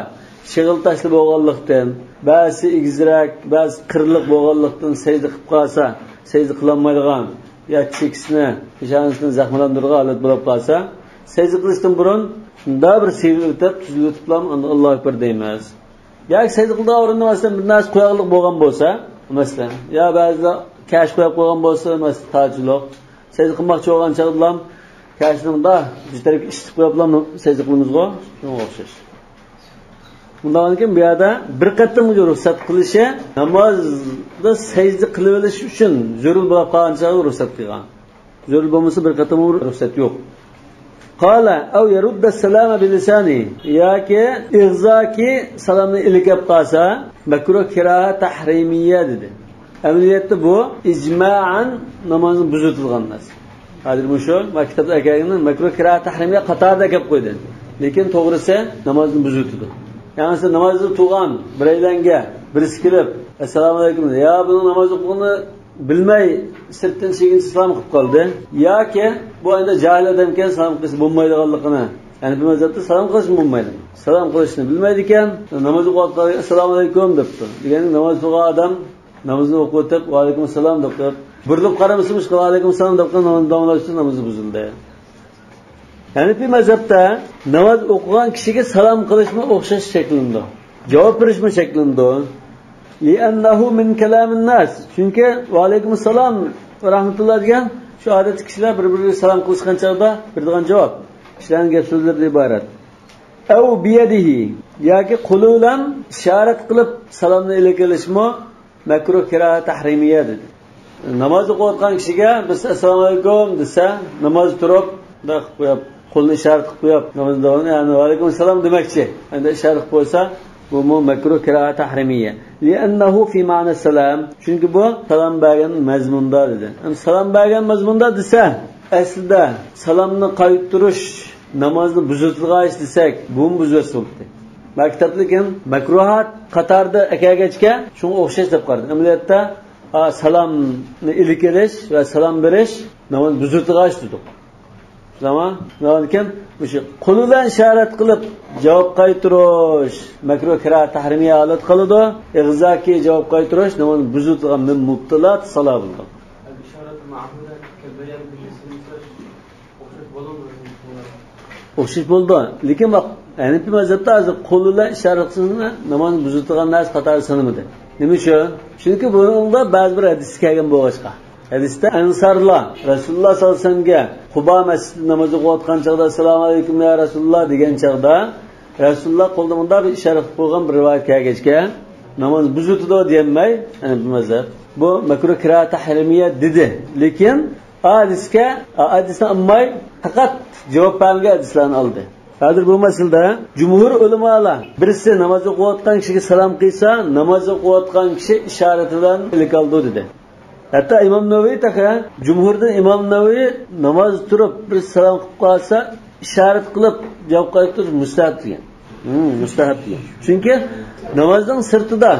shig'il toshli bo'lganlikdan, ba'zi egizrak, ba'zi qirliq bo'lganlikdan sajda qilib qolsa, sajda qilolmaydigan yo chekisini, peshonasini zaxmlantirgan holat bo'lib qolsa, sajda qilishdan burun shunda bir sevib o'tib, tuzilib o'tib, Allohu akbar deymiz. Yoki sajda qildigan o'rinda masalan bir narsa qo'yaqliq bo'lgan bo'lsa, masalan, yo ba'zida kash qo'yib qo'ygan bo'lsa, masalan, tojliq, sajda qilmoqchi bo'lgan chog'da kashni bunda bir tarafga ishitib qo'yib sajda qilamiz-ku, shunga o'xshash. Bundan keyin bu yerda bir qatimga ruxsat qilishi namozda sajda qilib olish uchun zarur bo'lib qolgan chog'da ruxsat qilgan. Zarur bo'lmasa bir qatim ruxsat yo'q. Qala aw yarudda salama bi lisani, yoki ig'zoki salomni ilikab qolsa makruh kiraha tahrimiya dedi. Amaliyotda bu ijmoan namozni buzitilgan narsa. Hozir bu shu maktabda ekanini makruh kiraha tahrimiya qatorda kelib qo'ydi. Lekin to'g'risi namozni buzitdi. Ya'ni siz namozni tug'an biraylarga birisi kelib assalomu alaykum ya buni namoz o'qig'ini bilmay sirtdan chekinchi salom qilib qoldi, yoki bu endi johil odam ekan, salom qilish bo'lmaydiganligini, ya'ni bu mazhabda salom qilish bo'lmaydi, salom qilishni bilmaydi ekan, namoz o'qiyotgan assalomu alaykum debdi. Degani namoz o'qigan odam namozni o'qib o'tib va alaykum assalom deb qo'yib, burilib qaramasa va alaykum assalom deb qo'yib, namozni davomlashtirsa namozi buzildi. Hanefi mazhabda namoz o'qigan kishiga salom qilishmi o'xshash shaklinde. Javob berishmi shaklinde. لِأَنَّهُ مِنْ كَلَامِ النَّاسِ. Chunki va alaykum assalom va rahmatulloh degan shu odatda kishilar bir-biriga salom qilishgan chog'da beradigan javob. Kishilarning gap so'zlaridan iborat. Aw biyadihi yoki qo'li bilan ishorat qilib salomni ilakilishmi makruh kiroha tahrimiya dedi. Namoz o'qiyotgan kishiga biz assalomu alaykum desa, namoz turib bunday qilib qo'yib, qo'lini ishorat qilib qo'yib, namoz davomida ya'ni va alaykum assalom demakchi. Endi ishorat qilib qo'ysa, bu makruh kiroha tahrimiya. Li'annahu fi ma'na salam. Chunki bu salom bergan mazmunda dedi. Salom bergan mazmunda desa, aslida salomni qaytirish namozni buzilg'ash desak, bu buzilsa bo'ldi. Maktablekin makruhat qatorda akagachga shunga o'xshash deb qaradi. Amaliyotda salomni ilkilish va salom berish namoz buzilg'ash dedik. Zaman lekin o'sha qo'li bilan ishorat qilib javob qaytarish makruh kiroha tahrimiya holat qiladi. Ig'zaki javob qaytarish namoz buzilgan min mubtilat sala bo'ldi. O'xshash bo'ldi. Lekin bak Hanefi mazhabda hozir qo'li bilan ishorat qilishni namozni buzilgan narsa qatori sanamadi. Nima uchun? Chunki bunda ba'zi bir hadis kelgan bo'lg'achqa. Hadisda ansarlar Rasululloh sollallohu alayhi vasallamga Quba masjidida namoz o'qiyotgan chog'da assalomu alaykum ya Rasululloh degan chog'da Rasululloh qo'lda bunday bir ishorat qilib qo'ygan bir rivoyat kelgachga namoz buzildi deyolmay, bu mazhab bu makruh kiroha tahrimiya dedi. Lekin hadisga hadisni olmay faqat javob bergan hadislarni oldi. Hozir bu masalada jumhur ulamolar birisi namoz o'qiyotgan kishiga salom qilsa, namoz o'qiyotgan kishi ishorati bilan ilik oldi dedi. Hatta İmam Navaviy taqa jumhurdan İmam Navaviy namoz turib bir salom qilib qolsa, ishorat qilib javob qaytarish mustahab degan. Mustahab degan. Chunki namozning sirtida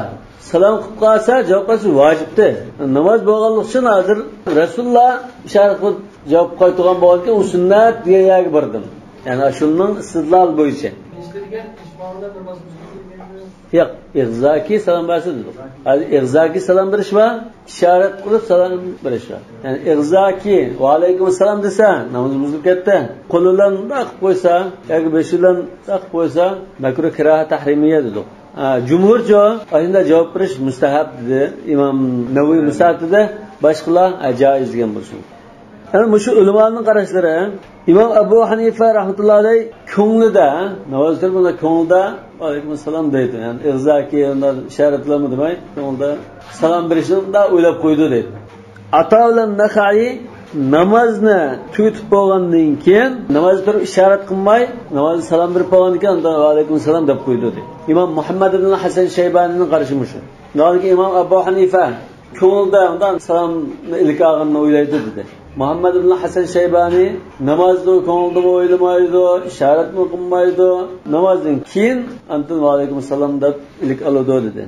salom qilib qolsa, javob qaytarish vojibdi. Namoz bo'lganligi uchun hozir Rasululloh ishorat qilib javob qaytargan bo'lgan, u sunnat degan yerga bordim. Ya'ni shunning istidlol bo'yicha. Yo'q, ig'zoki salom bersa dedik. Hozir ig'zoki salom berish va ishorat qilib salom berish va. Ya'ni ig'zoki va alaykum assalom desa, namoz buzilib ketdi. Qo'li bilan qilib qo'ysa yoki beshi bilan qilib qo'ysa, makruh kiroha tahrimiya dedik. Jumhurcha ayında javob berish mustahab dedi. İmam Navaviy mustahab dedi, boshqalar joiz degan bo'lsin. Yani şu ulamoning qarashlari, İmam Abu Hanifa rahmatullohi alayh ko'nglida, namoz turib ko'nglida alaykum assalom deydi. Yani ig'zoki undan ishoratlarmi demay, ko'nglida salom berishni da o'ylab qo'ydi deydi. Ato bilan Naxai namozni tugatib bo'lgandan keyin namoz turib ishorat qilmay, namozni salom berib bo'lgandan keyin unda alaykum assalom deb qo'ydi deydi. İmam Muhammad ibn Hasan Shaybaniyning qarashi shu. Lekin İmam Abu Hanifa ko'nglida undan salomni ilk olganini o'ylaydi dedi. Muhammad ibn Hasan Shaybani namozni ko'nglida o'ylamaydi, ishoratmi qilmaydi. Namozdan keyin antin va alaykum assalom deb ilk oladi dedi.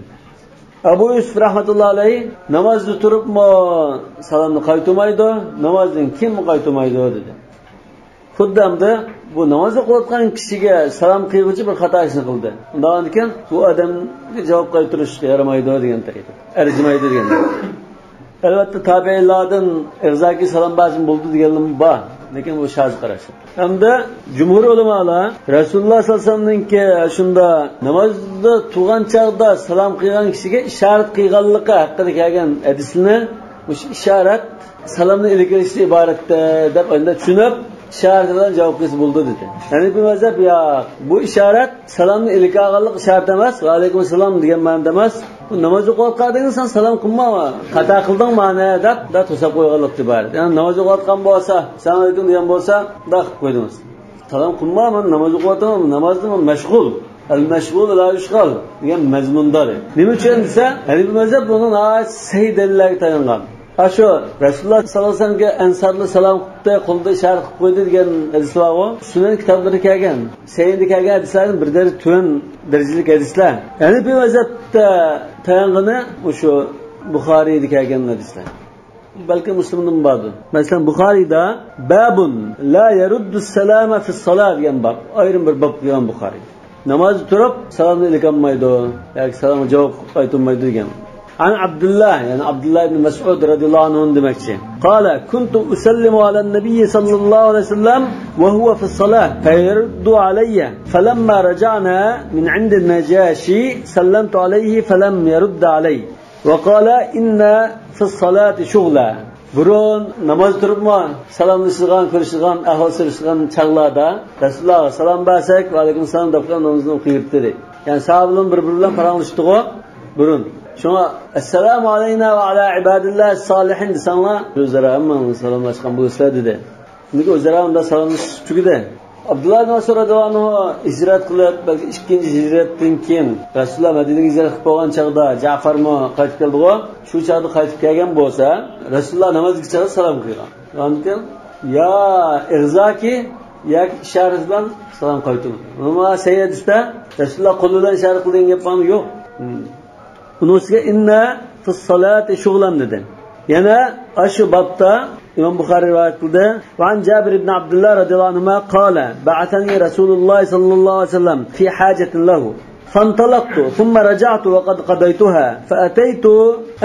Abu Yusuf rahmatullohi alayhi namozni turibmi salomni qaytarmaydi, namozdan keyin qaytarmaydi dedi. Xuddi hamda bu namoz o'qiyotgan kishiga salom qilguvchi bir xato ishni qildi. Undan keyin bu odamga javob qaytarishga yaramaydi degan taqdir. Arzimaydi degan. Elbette tabiinlardan ig'zoki salom ba'zan bo'ldi deganlim bor, lekin bu şaz qarash. Hamda jumhur ulamolar Rasululloh sollallohu alayhi vasallamninki shunda namozda turgan chog'da salom qilgan kishiga ishorat qilganligi haqida kelgan hadisni o'sha ishorat salomni ilgirishdan iborat deb unda tushunib ishorat bilan javob qilsa bo'ldi dedi. Ya'ni bu mazhab ya bu ishorat salomni ilk olganlik ishorat emas, va alaykum assalom degan ma'noda emas. Bu namoz o'qiyotgan inson salom qilma, xato qilding ma'no deb da to'sab qo'yganlik iborat. Ya'ni namoz o'qiyotgan bo'lsa, assalomu alaykum degan bo'lsa, da qilib qo'ydingiz. Salom qilma, men namoz o'qiyotgan, namozda men mashg'ul. Al-mashg'ul la yushg'al degan mazmunda. Nima uchun desa, hali bu mazhab buni sahih dalillarga tayangan. Shu Rasululloh sollallohu alayhi vasallamga ansarli salom qildi, qo'lda ishorat qilib qo'ydi degan hadislar bor. Sunan kitoblarida kelgan, sahihda kelgan hadislarning bir darajali tuvan darajalik hadislar. Ya'ni bu mazhabda tayangani o'sha Buxoriyda kelgan hadislar. Balki Muslimdan bordir. Masalan, Buxoriyda babun la yaruddu salama fi salat degan bab, ayrim bir bab qilgan Buxoriy. Namoz turib salomni ilk olmaydi yoki salomga javob qaytarmaydi degan. عن عبد الله يعني عبد الله بن مسعود رضي الله عنه demekçi. قال كنت أسلم على النبي صلى الله عليه وسلم وهو في الصلاة فيرد علي فلما رجعنا من عند النجاشي سلمت عليه فلم يرد علي وقال إن في الصلاة شغلا. Burun namaz turibmi salomlashgan, ko'rishgan, ahvol so'rashgan chog'larda Rasululloh salom bersak, va alaykum assalom deb namozni o'qiyapti dedi. Yani sahabalar bir-biri bilan paranglashdi-ku burun. Shunga assalomu alayna va ala ibadillah solihin desanglar, o'zlari hammamiz salomlashgan bo'lsalar dedi. Nega o'zlari unda salomlashish tugadi. Abdulloh ibn Mas'ud radhiyallohu anhu hijrat qilib, balki ikkinchi hijratdan keyin Rasululloh Madinaga hijrat qilib bo'lgan chog'da Ja'farmi qaytib keldi-ku. Shu chog'da qaytib kelgan bo'lsa, Rasululloh namozga chog'da salom qilgan. Undan ya irzaki yoki ishorat bilan salom qaytdi. Nima sayyidda Rasululloh qo'li bilan ishorat qilgan gap yo'q. Uni ustiga inna fis salati shughlan dedi. Yana shu bobda İmam Buxoriy rivayet qildi. Va an Jabir ibn Abdullah radhiyallohu anhu qala ba'athani Rasululloh sallallohu alayhi vasallam fi hajatin lahu فانطلقت ثم رجعت وقد قضيتها فأتيت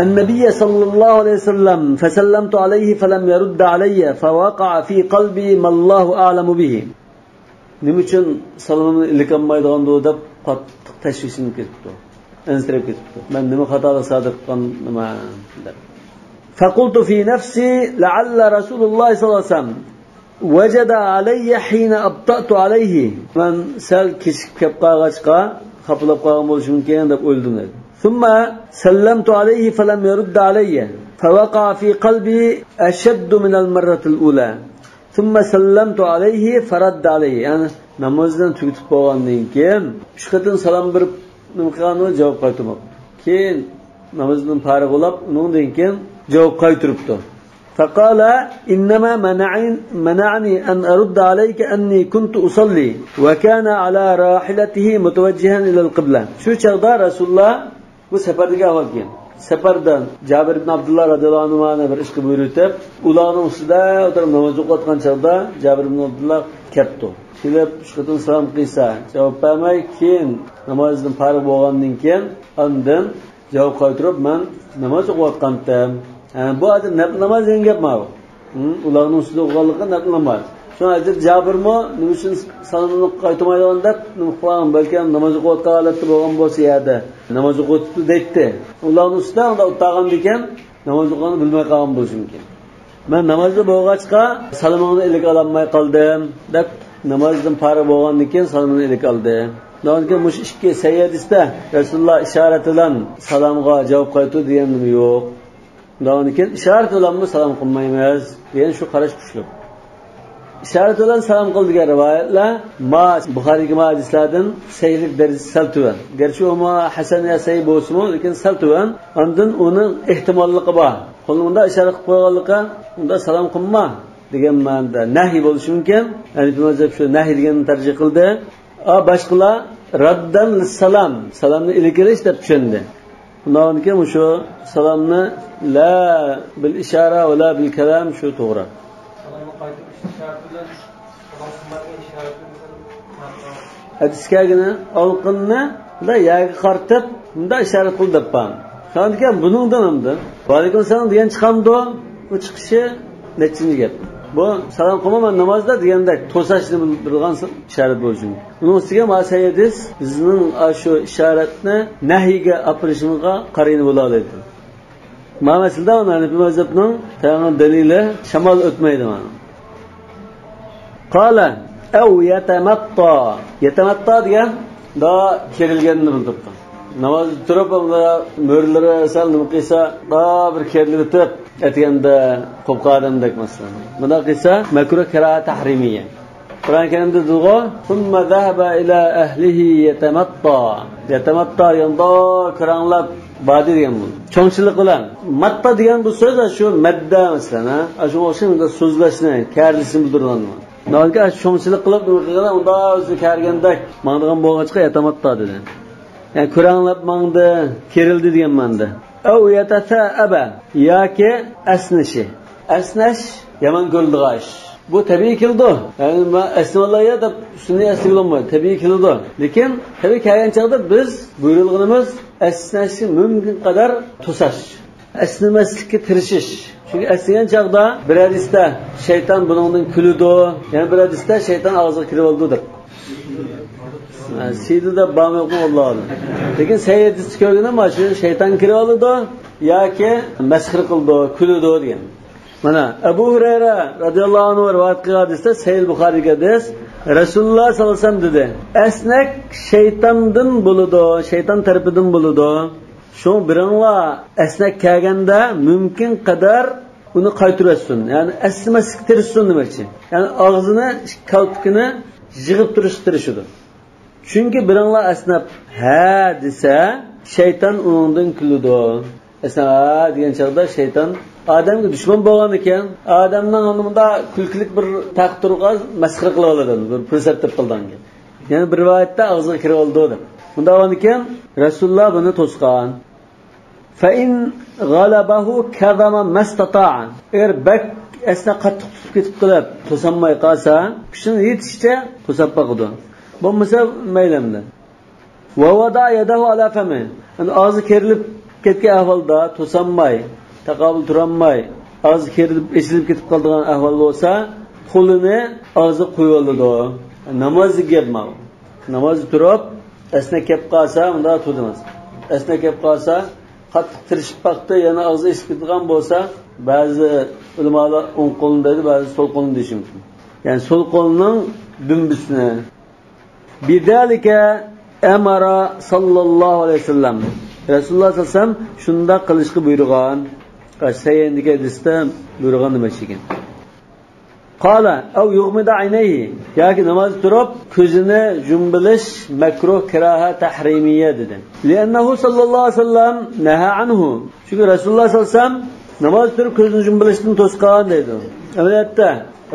النبي صلى الله عليه وسلم فسلمت عليه فلم يرد علي فوقع في قلبي ما الله أعلم به. Nima uchun salomni ilkammaydigan deb qattiq tashvishlanib ketibdi. Ensirab ketibdi. Men nima xatolik sodir qilgan nima deb. فقلت في نفسي لعل رسول الله صلى الله عليه وسلم وجد علي حين أبطأت عليه. من سال kechikib kelib qolg'achqa xafalab qolgan bo'lishi mumkin deb o'yladim dedi. ثم سلمت عليه فلم يرد علي فوقع في قلبي أشد من المرة الأولى ثم سلمت عليه فرد عليه. Yani namozdan tugatib bo'lgandan keyin uch qatim salom berib nima qilganini javob qaytarmabdi. Keyin namozdan farig' bo'lib, undan keyin javob qaytaribdi. فقال إنما منعني أن أرد عليك أني كنت أصلي وكان على راحلته متوجها إلى القبلة. Shu chog'da Rasululloh bu safardagi ahvol keyin. Safardan Jabir ibn Abdullah radhiyallohu anhu bir ishga buyurib, ularning ustida o'tirib namoz o'qiyotgan chog'da Jabir ibn Abdullah kelibdi. Kelib uch qatim salom qilsa, javob bermay, keyin namozdan farig' bo'lgandan keyin ondan javob qaytarib, men namoz o'qiyotgandim. Bu adı nafl namoz degan gapmi bu? Ularning ustida o'qiganligi nafl namoz. Shuna Hazrat Jabirmi nima uchun salomni qaytarmaydigan deb nima qilgan, balki namoz o'qiyotgan holatda bo'lgan bo'lsa yerda namoz o'qitdi deydi. Ularning ustida unda o'tgan ekan, namoz o'qiganini bilmay qolgan bo'lishi mumkin. Men namozda bo'lg'achqa salomni ilik ololmay qoldim deb namozdan farig' bo'lgandan keyin salomni ilik oldi. Undan keyin mush ikki sayyidisda Rasululloh ishorati bilan salomga javob qaytdi deganim yo'q. Undan keyin ishorat bilanmi salom qilmaymiz degan shu qarash kuchli. İşaret bilan salom qil degan rivoyatlar ma Buxoriyga ma hadislardan sahihlik darajasi sal tuvan. Garchi u ma hasan ya sahih bo'lsa-mu, lekin sal tuvan. Ondan uning ehtimolligi bor. Qo'lni unda ishorat qilib qo'yganligi, unda salom qilma degan ma'noda nahiy bo'lishi mumkin. Ya'ni bu mazhab shu nahiy deganni tarjih qildi. A boshqalar raddan lis-salam, salomni ilgarish deb tushundi. Undan keyin shu salomni la bil ishara va la bil kalam shu to'g'ri. Salomni qaytib ishorat bilan salom qilmagan ishorat bilan hadisgagina olqinni da yerga qartib bunda ishorat qil debman. Shundan keyin buningdan hamda va alaykum assalom degan chiqamdi, u chiqishi nechinchi gap. Bu salom qilmaman namozda degandek to'sashni bildirgan ishorat bo'lishi mumkin. Uning ustiga masayidis bizning shu ishoratni nahiyga opirishimizga qarina bo'la oladi. Ma masalada Hanafi mazhabning tayyor dalili shamol o'tmaydi mana. Qala aw yatamatta. Yatamatta degan da kerilganini bildirdi. Namoz turib mo'rlari sal nima qilsa, da bir kerilib aytganda qo'pqadimdek masalan. Bunda qilsa makruh karaha tahrimiya. Qur'on Karimda duo, "Summa zahaba ila ahlihi yatamatta." Yatamatta yanda kiranglab badi degan bu. Cho'ngchilik bilan. Matta degan bu so'z shu madda masalan, ha? Shu o'xshab unda so'zlashni, karlisini bildirgan. Nolga cho'ngchilik qilib nima qilgan, unda o'zi kargandek mangdigan bo'lg'achqa yatamatta dedi. Yani kuranglab mangdi, kerildi degan ma'noda. Aw yatasaaba yoki asnishi. Asnash yomon ko'rildigan ish. Bu tabiiy keldi. Ya'ni esnavallaya deb shuni eslatib bo'lmaydi. Tabiiy keldi. Lekin tabiiy kelgan chaqda biz buyurilganimiz esnashni mumkin qadar to'sash, esnamaslikka tirishish. Chunki esnagan chaqda bir hadisda shayton buningdan kuladi, yana bir hadisda shayton og'ziga kirib oldi deb. Siydi da bami yo'qmi Alloh alam. Lekin sayyidisi ko'rganim shu shayton kirib oldi yoki masxir qildi, kuladi degan. Mana Abu Hurayra radhiyallohu anhu rivoyat qilgan hadisda Sahih Buxoriyga hadis Rasululloh sallallohu alayhi vasallam dedi: "Esnak shaytondan bo'ladi, shayton tarafidan bo'ladi. Shu biringlar esnak kelganda mumkin qadar uni qaytarsin, ya'ni esnamaslik tirishsin demoqchi. Ya'ni og'zini, kalpikini yig'ib turishga tirishadi. Chunki biringlar esnab ha desa, shayton uningdan kuladi. Esnab ha degan chaqda shayton odamga dushman bo'lgan ekan, odamning o'rnida kulkilik bir taqdirga masxara qilib oladi, bir fursat topilgan. Ya'ni bir rivoyatda og'ziga kirib oldi deb. Bunda bo'lgan ekan, Rasululloh buni to'sgan. Fa in g'alabahu kazama mastata'a. Agar bak esna qattiq tutib ketib qolib, to'sanmay qolsa, kuchini yetishicha to'sab boqadi. Bo'lmasa maylamdi. Va wada yadahu ala fami. Yani og'zi kerilib ketgan ahvolda to'sanmay, taqobil turolmay, og'zi kerilib eshilib ketib qolgan ahvol bo'lsa, qo'lini og'ziga qo'yib oladi. Namozga gapma. Namoz turib, esna kelib qolsa, unda turmas. Esna kelib qolsa, qattiq tirishib boqdi, yana og'zi eshilib ketgan bo'lsa, ba'zi ulamolar o'ng qo'lini deydi, ba'zi so'l qo'lini deyishi mumkin. Ya'ni so'l qo'lning dumbisini. Bidalika amara sallallohu alayhi vasallam. Rasululloh sallallohu alayhi vasallam shunda qilishga buyurgan. Sayyidiki hadisda buyurgan nima ekan? Qala aw yughmida aynayhi, yoki namoz turib ko'zini jumbilish makruh kiraha tahrimiya dedi. Li'annahu sallallohu alayhi vasallam naha anhu. Chunki Rasululloh sallallohu alayhi vasallam namoz turib ko'zini jumbilishdan to'sgan dedi. Amaliyotda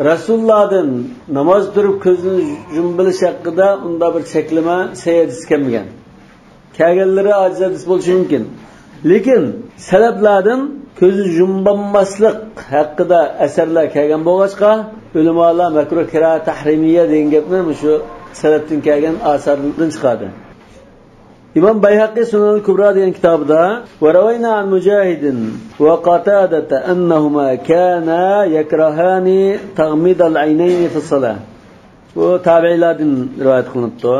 Rasulullohdan namoz turib ko'zini jumbilish haqida unda bir cheklama sayyidisi kelmagan. Kelganlari ajiz hadis bo'lishi mumkin. Lekin salaflardan ko'zi jumbanmaslik haqida asarlar kelgan bo'lg'achqa, ulamolar makruh kiraha tahrimiya degan gapni shu salafdan kelgan asardan chiqadi. İmam Bayhaqi Sunan Kubra degan kitobida va ravayna an Mujahidin va Qatadata annahuma kana yakrahani taghmid al-aynayn fi salah. Bu tabiilardan rivoyat qilinibdi.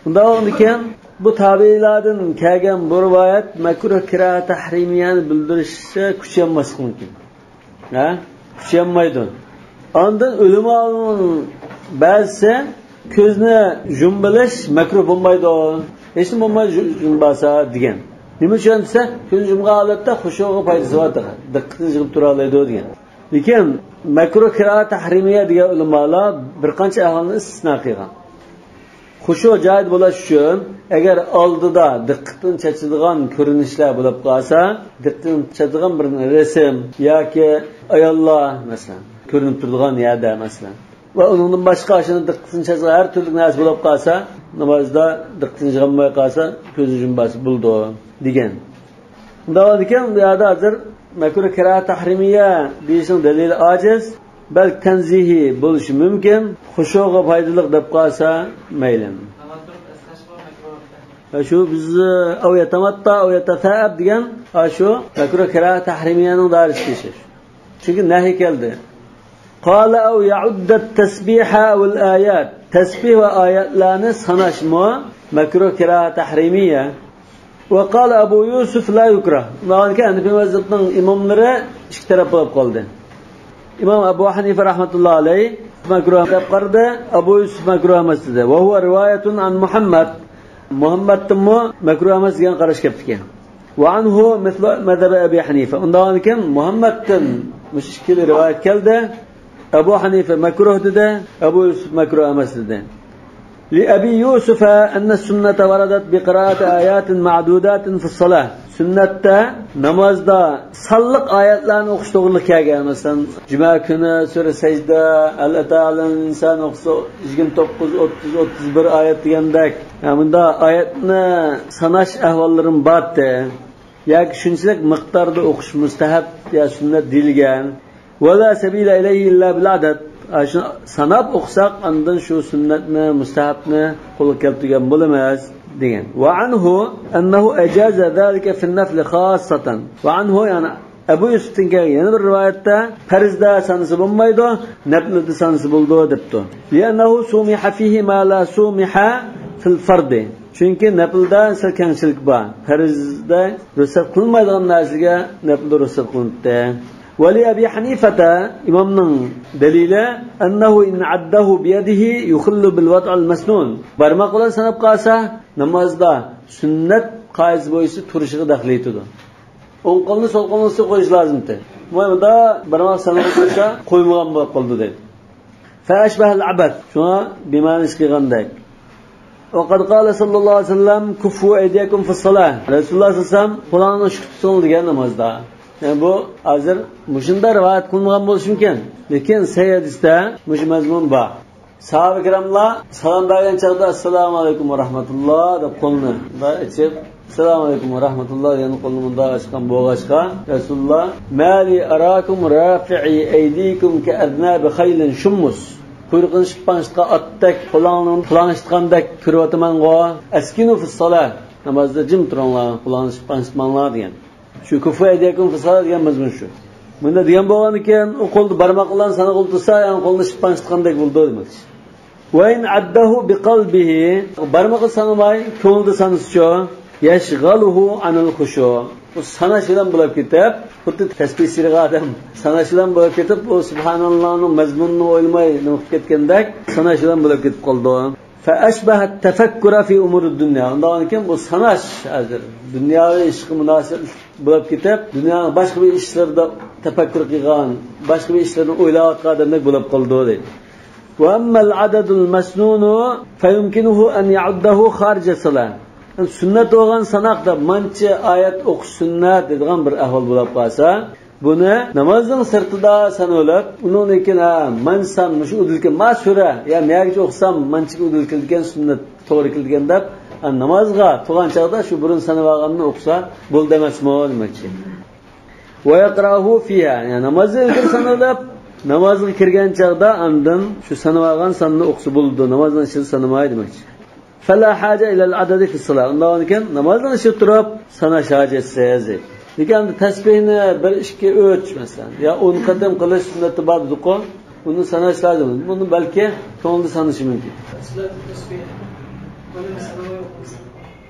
Bunda ekan bu tabiilardan kelgan bu rivoyat makruh kiraha tahrimiyani bildirishga kuchaymaslik mumkin. Ha? Kuchaymaydi. Ondan ulamoning ba'zisi ko'zni jumbilish makruh bo'lmaydi. Hech nima bo'lmaydi jumbasa degan. Nima uchun desa, ko'z jumgan holatda xushuga foydasi bor, diqqatini yig'ib tura oladi degan. Lekin makruh kiraha tahrimiya degan ulamolar bir qancha ahvolni istisno qilgan. Xushu joyida bo'lish uchun agar oldida diqqatini chachadigan ko'rinishlar bo'lib qolsa, diqqatini chachadigan bir rasm yoki ayollar masalan ko'rinib turadigan yerda masalan va undan boshqa shuni diqqatini chachadigan har turli narsa bo'lib qolsa, namozda diqqatini yig'olmay qolsa, ko'zi jumbasi bo'ldi degan. Bunda ekan, bu yerda hozir makruh kiraha tahrimiya deyishning dalili ojiz, balki tanzihi bo'lishi mumkin. Xushuga foydali deb qolsa mayli. Shu bizni av yatamatta av yatasaab degan shu makruh kiraha tahrimiyaning doirasida ishi. Chunki nahiy keldi. Qala av ya'udda at-tasbiha wal ayat. Tasbih va oyatlarni sanashmi makruh kiraha tahrimiya. Va qala Abu Yusuf la yukrah. Ularga Hanafi mazhabining imomlari ikki taraf bo'lib qoldi. İmam Abu Hanifa rahmatullohi alayhi makruh deb qaradi, Abu Yusuf makruh emas dedi. Va huwa rivoyatun an Muhammad. Muhammaddanmi makruh emas degan qarash kelibdi ekan. Va anhu mislu mazhab Abi Hanifa. Undan keyin Muhammaddan mushkil rivoyat keldi. Abu Hanifa makruh dedi, Abu Yusuf makruh emas dedi. لأبي يوسف أن السنة وردت بقراءة آيات معدودات في الصلاة. Sünnette namazda sallık ayetlerini okuş doğruluk kelgan. Mesela Cuma günü sure secde, El-Eta'len insan okusa 29, 30, 31 ayet degandek. Yani bunda ayetni sanash ahvollarim bardi. Yoki shunchalik miqdorda o'qish mustahab ya sunnat deyilgan. Va la sabila ilayhi illa bil adad. Shuni sanab o'qisak, andan shu sunnatni, mustahabni qo'lga keltirgan bo'lamiz degan. Va anhu annahu ajaza zalika fi an-nafl khassatan. Va anhu yani Abu Yusufdan kelgan yana bir rivoyatda farzda sanasi bo'lmaydi, naflda sanasi bo'ldi debdi. Li'annahu sumiha fihi ma la sumiha fil fardi. Chunki naflda sal kamchilik bor. Farzda ruxsat qilinmaydigan narsaga naflda ruxsat qilinibdi. Vali Abi Hanifata imomning dalili annahu in addahu biyadihi yukhillu bil wad'il masnun. Barmoq bilan sanab qolsa, namozda sunnat qoidasi bo'yicha turishiga daxl etadi. O'ng qo'lni so'l qo'lni ustiga qo'yish lozimdi. Bunda barmoq sanab qo'ysa, qo'ymagan bo'lib qoldi deydi. Fa ashbahal abath. Shuna bema'ni ish qilgandek. وقد قال صلى الله عليه وسلم كفوا أيديكم في الصلاة. Rasululloh sollallohu alayhi vasallam qo'lingni ushlab tuting degan namozda. Yani bu hozir mushunda rivoyat qilingan bo'lishi mumkin, lekin sahih hadisda mush mazmun bor. Sahoba ikramlar salom bergan chog'da assalomu alaykum va rahmatulloh deb qo'lni bunday ochib, assalomu alaykum va rahmatulloh degan qo'lni bunday ochgan bo'g'achqa Rasululloh mali arakum rafi'i aydikum ka adnabi khaylin shummus. Quyruqini shippanishga otdak, qo'lingni qulangishgandek ko'ryotaman-go. Askinu fis salah. Namozda jim turinglar, qo'lingni shippanishmanglar degan. Shu kufu aydiyakum fis salah degan mazmun shu. Bunda degan bo'lgan ekan, u qo'lni barmoq bilan sanab tursa, ya'ni qo'lni shippanishgandek bo'ldi demoqchi. Va in addahu biqalbihi, barmog'i sanamay, ko'nglida sanaschi, yashg'aluhu anil xushu. Bu sanash bilan bo'lib ketib, xuddi tasbih sirg'a odam sanash bilan bo'lib ketib, u subhanallohning mazmunini o'ylamay nima qilib ketgandek, sanash bilan bo'lib ketib qoldi. Fa ashbaha tafakkura fi umuri dunya. Undan keyin bu sanash hozir dunyoviy ishga munosib bo'lib ketib, dunyoning boshqa bir ishlarida tafakkur qilgan, boshqa bir ishlarni o'ylayotgan odamdek bo'lib qoldi deydi. Va ammal adadul masnunu fayumkinuhu an ya'uddahu kharija salah. Sunnat bo'lgan sanoqda mancha oyat o'qish sunnat deydigan bir ahvol bo'lib qolsa, buni namozning sirtida sanalib, undan keyin ha, man san shu udilgan ma sura, ya mayergacha o'qisam manchaga udil kelgan sunnat to'g'ri kelgan deb namozga turgan chog'da shu burun sanab olganini o'qisa bo'ldi emasmi demoqchi. Va yaqrahu fiha, ya'ni namozga ilgari sanalib, namozga kirgan chog'da andan shu sanab olgan sonni o'qisa bo'ldi, namozning ichida sanamaydi demoqchi. فلا حاجة إلى العدد في الصلاة. Undan keyin namozdan ichida turib sanash hojatsiz. Lekin tasbihni 1 2 3 masalan, ya 10 qadam qilish sunnati bor dedik-ku, uni sanash lozim. Buni balki ko'ngilda sanashi mumkin.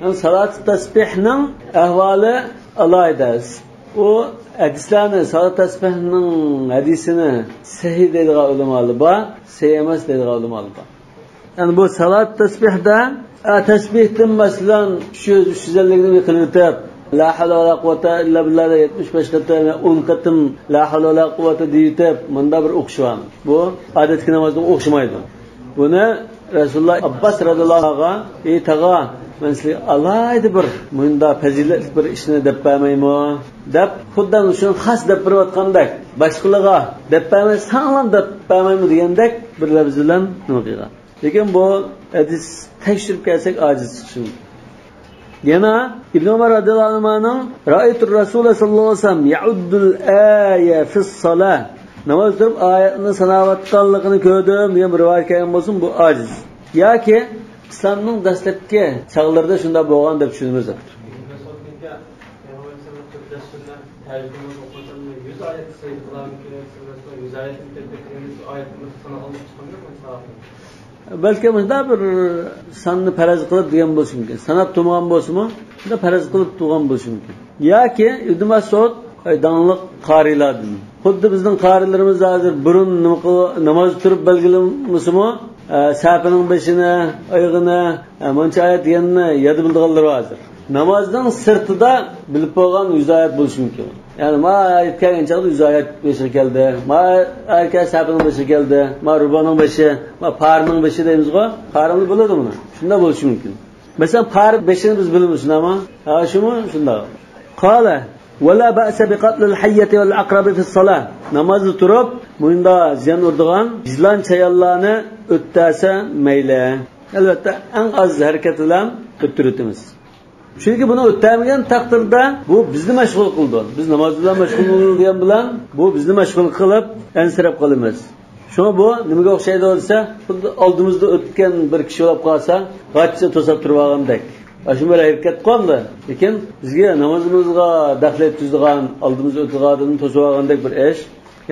Yani salat tasbihning ahvoli alohida. U hadislarni, salat tasbihning hadisini sahih deydigan ulamolar bor, sahih emas deydigan ulamolar bor. Yani bu salat tasbihda tasbihdan masalan 300-350 qilib la havla va la quvvata illa billah 75 qatim, 10 qatim la havla va la quvvata deyib bunda bir o'qish bor. Bu odatdagi namozga o'xshamaydi. Buni Rasululloh Abbos radhiyallohu anhu ey tag'a, men sizga alohida bir bunda fazilatli bir ishni deb bermaymi deb xuddi shuni xos deb berayotgandek, boshqalarga deb bermay, sanglam deb bermaymi degandek bir lafz bilan nima qilgan. Lekin bu hadis tekshirib kelsak aciz chiqishi mumkin. Yana İbn Umar radhiyallohu anhuning Ra'aytur Rasul sallallohu alayhi vasallam ya'uddul aya fis-salah. Namoz turib oyatni sanayotganligini ko'rdim degan bir rivoyat kelgan bo'lsin, bu aciz. Yoki islomning dastlabki chog'larida shunday bo'lgan deb tushunamiz. Balki bunda bir sonni faraz qilib degan bo'lishi mumkin. Sanab turgan bo'lsa-mu, bunda faraz qilib turgan bo'lishi mumkin. Yoki Ibn Mas'ud donliq qorilardan. Xuddi bizning qorilarimiz hozir burun namoz turib belgilamasimi, safining beshini, oyog'ini, muncha oyat deganini yodi bildiganlar hozir. Namozning sirtida bilib qo'ygan 100 oyat bo'lishi mumkin. Yani ma ayet kelgan chog'da 100 oyat beshi keldi. Ma erkak safining beshi keldi. Ma rubaning beshi, ma parning beshi deymiz-ku. Qarimni biladi buni. Shunda bo'lishi mumkin. Masalan, par beshini biz bilamiz, shundami? Ha, shumi? Shunda. Qala va la ba'sa bi qatlil hayyati wal aqrabi fi salah. Namozda turib, bunda ziyon urdigan jilon chayonlarni o'ttasa mayli. Albatta, eng oz harakat bilan o'ttiramiz. Chunki buni o'tamagan taqdirda bu bizni mashg'ul qildi. Biz namoz bilan mashg'ul bo'lgan bilan bu bizni mashg'ul qilib ansirab qolamiz. Shuna bu nimaga o'xshaydi desa, xuddi oldimizda o'tgan bir kishi bo'lib qolsa, g'achcha to'sab turib olgandek. Shu bir harakat qoldi. Lekin bizga namozimizga daxl etadigan, oldimizda o'tgan odamni to'sib olgandek bir ish.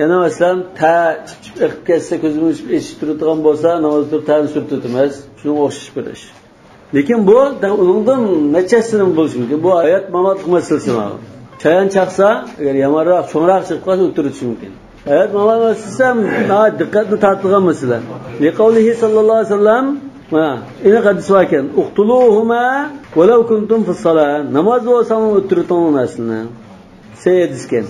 Yana masalan, ta chiqib iqib ketsa, ko'zimiz eshitib turadigan bo'lsa, namoz turib tani surtib o'tamiz. Shunga o'xshash bir ish. Lekin bu undan nechasining bo'lishi mumkin. Bu hayot mamotlik masalasi. Chayan chaqsa, agar yomonroq, cho'ngroq chiqib qolsa, o'tirishi mumkin. Hayot mamot masalasi ham diqqatni tortilgan masala. Liqavlihi sallallohu alayhi vasallam mana aniq hadis bor ekan. Uqtuluhuma walau kuntum fi salat. Namoz bo'lsa o'tiriting narsani. Sayyidisken.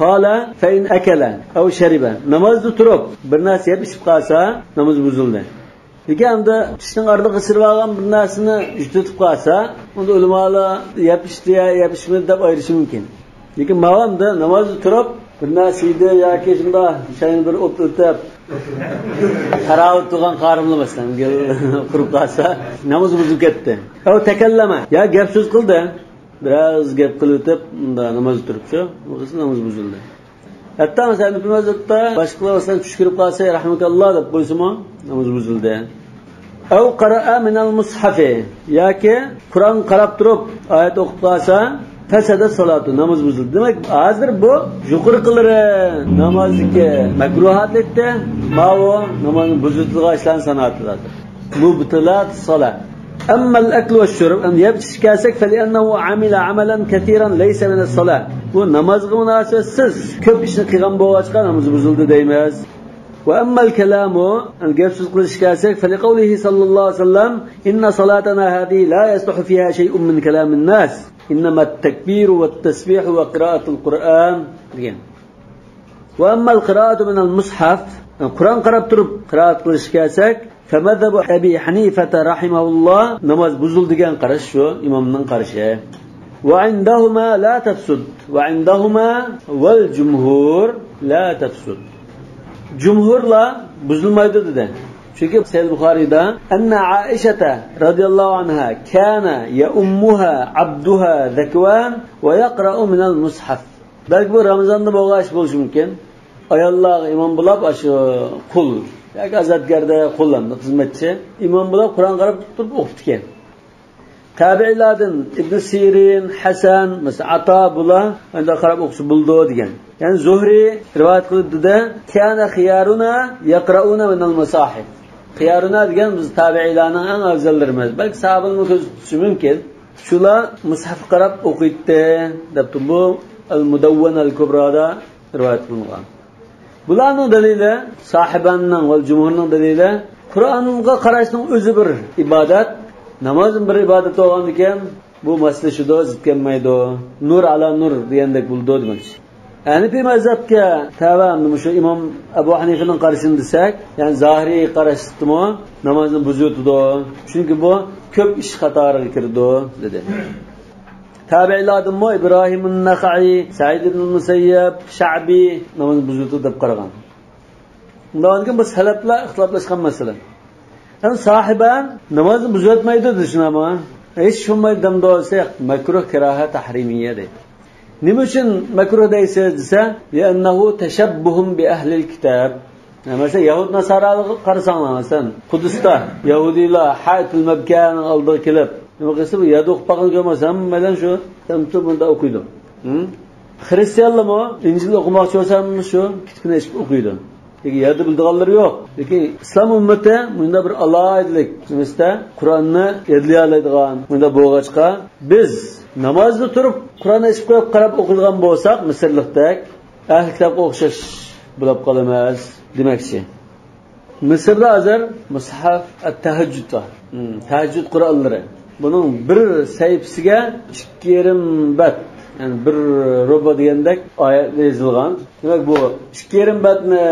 Qala fa in akala aw shariba. Namozda turib bir narsa yeb ichib qolsa, namoz buzildi. Lekin endi tishning ordig'i sirib olgan bir narsani yutib qolsa, unda ulamolar yeb ichdi ya yeb ichmadi deb ayirishi mumkin. Lekin mavamda namozda turib bir narsa yedi yoki shunda shayni bir o't o'tib tarovih turgan qarimli masalan qurib qolsa, namoz buzilib ketdi. Aw takallama ya gap so'z qildi. Biraz gap qilib o'tib, unda namoz turib shu, o'qisa namoz buzildi. Hatto masalan namozda boshqalar masalan tushkirib qolsa, rahmakalloh deb qo'ysimi, namoz buzildi. Aw qara'a minal mushafi yoki Qur'on qarab turib oyat o'qib qolsa, fasada salatu, namoz buzildi. Demak, hozir bu yuqori namozniki makruhatlikda, ma'vo namozni buziladigan ishlarni sanaladi. Mubtilat salat. أما الأكل والشرب أن يبتش كاسك فلأنه عمل عملا كثيرا ليس من الصلاة. Bu namazga munosabatsiz ko'p ishni qilgan bo'lg'achqa namoz buzildi deymiz. وأما الكلام أن قفز قلش كاسك فلقوله صلى الله عليه وسلم إن صلاتنا هذه لا يصلح فيها شيء من كلام الناس إنما التكبير والتسبيح وقراءة القرآن. وأما القراءة من المصحف القرآن قرأت ترب قراءة قلش كاسك فمذهب أبي حنيفة رحمه الله نماز بزل ديگن قرش شو إمامنın qarışı. وعندهما لا تفسد وعندهما والجمهور لا تفسد. Cumhurla buzulmaydı dedi. Çünkü Sahih Buxariyda enne Aişete radıyallahu anha kana yaummuha abduha Zakwan ve yaqra'u minel mushaf. Belki bu Ramazan'da bo'lgan bo'lishi mumkin. Ayollar imom bo'lib shu qul yoki azadgarda qo'llandı xizmatchi. İmom bo'lib Qur'on qarab turib o'qibdi ekan. Tabiilardan İbn Sirin, Hasan, mesela Ata bular endi qarab o'qisa bo'ldi degan. Yani Zuhri rivayet qilibdi da, kana xiyaruna yaqrauna minal masahif. Xiyaruna degan biz tabiilarning eng afzallarimiz. Balki sahobalarning ko'z tutishi mumkin. Shular mushaf qarab o'qiydi debdi. Bu Al-Mudawwana al-Kubrada rivoyat qilingan. Bularning dalili, sahibanning va jumhurning dalili, Qur'onga qarashning o'zi bir ibodat, namozning bir ibodat bo'lgan ekan, bu masala shuda zid kelmaydi. Nur ala nur degandek bo'ldi demoqchi. Hanifi mazhabga tava shu Imom Abu Hanifaning qarashini desak, ya'ni zohiriy qarashdimi namozni buzadi. Chunki bu ko'p ish qatoriga kirdi dedi. Tabiilardanmi Ibrohim an-Naxai, Said ibn Musayyab, Sha'bi namozni buzadi deb qaragan. Undan keyin bu salaflar ixtiloflashgan masala. Yani sahiban namozni buzatmaydi dedi, hech shunday damda olsa makruh karaha tahrimiya deydi. Nima uchun makruh deysiz desa, li'annahu tashabbuhum bi ahlil kitab. Masalan, Yahud nasoralarga qarasanglar, masalan, Qudusda yahudiylar Haytul Mabkani oldiga kelib, nima qilsa, bu yerda o'qib boqgan ko'rmasa, hammadan shu tamtu bunda o'qiydi. Xristianlarmi Injil o'qimoqchi bo'lsa, shu kitobini eshitib o'qiydi. Lekin yerda bildiganlari yo'q. Lekin islom ummati bunda bir alohidalik, nimasida Qur'onni yodlay oladigan bunda bo'lg'achqa biz namozda turib Qur'onni eshitib qo'yib qarab o'qiydigan bo'lsak, Misrlikdek ahli kitobga o'xshash bo'lib qolamiz demakchi. Misrda hozir mushaf at-tahajjud bor. Tahajjud Qur'onlari. Buning bir sahifasiga 2,5 bat, yani bir roba degandek oyat yozilgan. Demak, bu 2,5 batni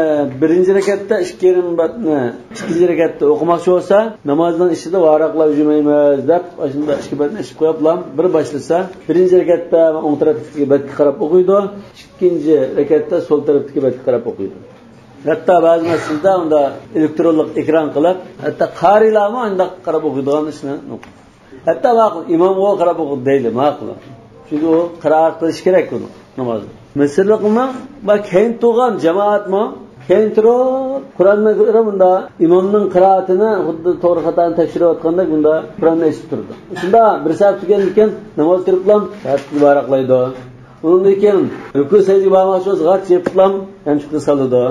birinchi rakatda, 2,5 batni ikkinchi rakatda o'qimoqchi bo'lsa, namozning ichida varaqlab yurmaymiz deb, shunda 2 batni ichib qo'yib, bir boshlasa, birinchi rakatda o'ng tarafdagi batga qarab o'qiydi, ikkinchi rakatda so'l tarafdagi batga qarab o'qiydi. Hatto ba'zi masjidda unda elektronlik ekran qilib, hatto qarilarmi unda qarab o'qiydigan ishni. Hatto ma'qul imomga qarab o'qidi deydi, ma'qul. Chunki u qiroat qilish kerak uni namozni. Misrlikmi va keyin tug'an jamoatmi Keyin turib Qur'onni bunda imomning qiroatini xuddi to'g'ri xatoni tekshirayotgandek bunda Qur'onni eshitib turdi. Shunda bir soat tugandan keyin namoz turiblam varaqlaydi. Undan keyin ruku sajdaga bormoqchi bo'lsa g'ach yepiblam yamchiqni soladi.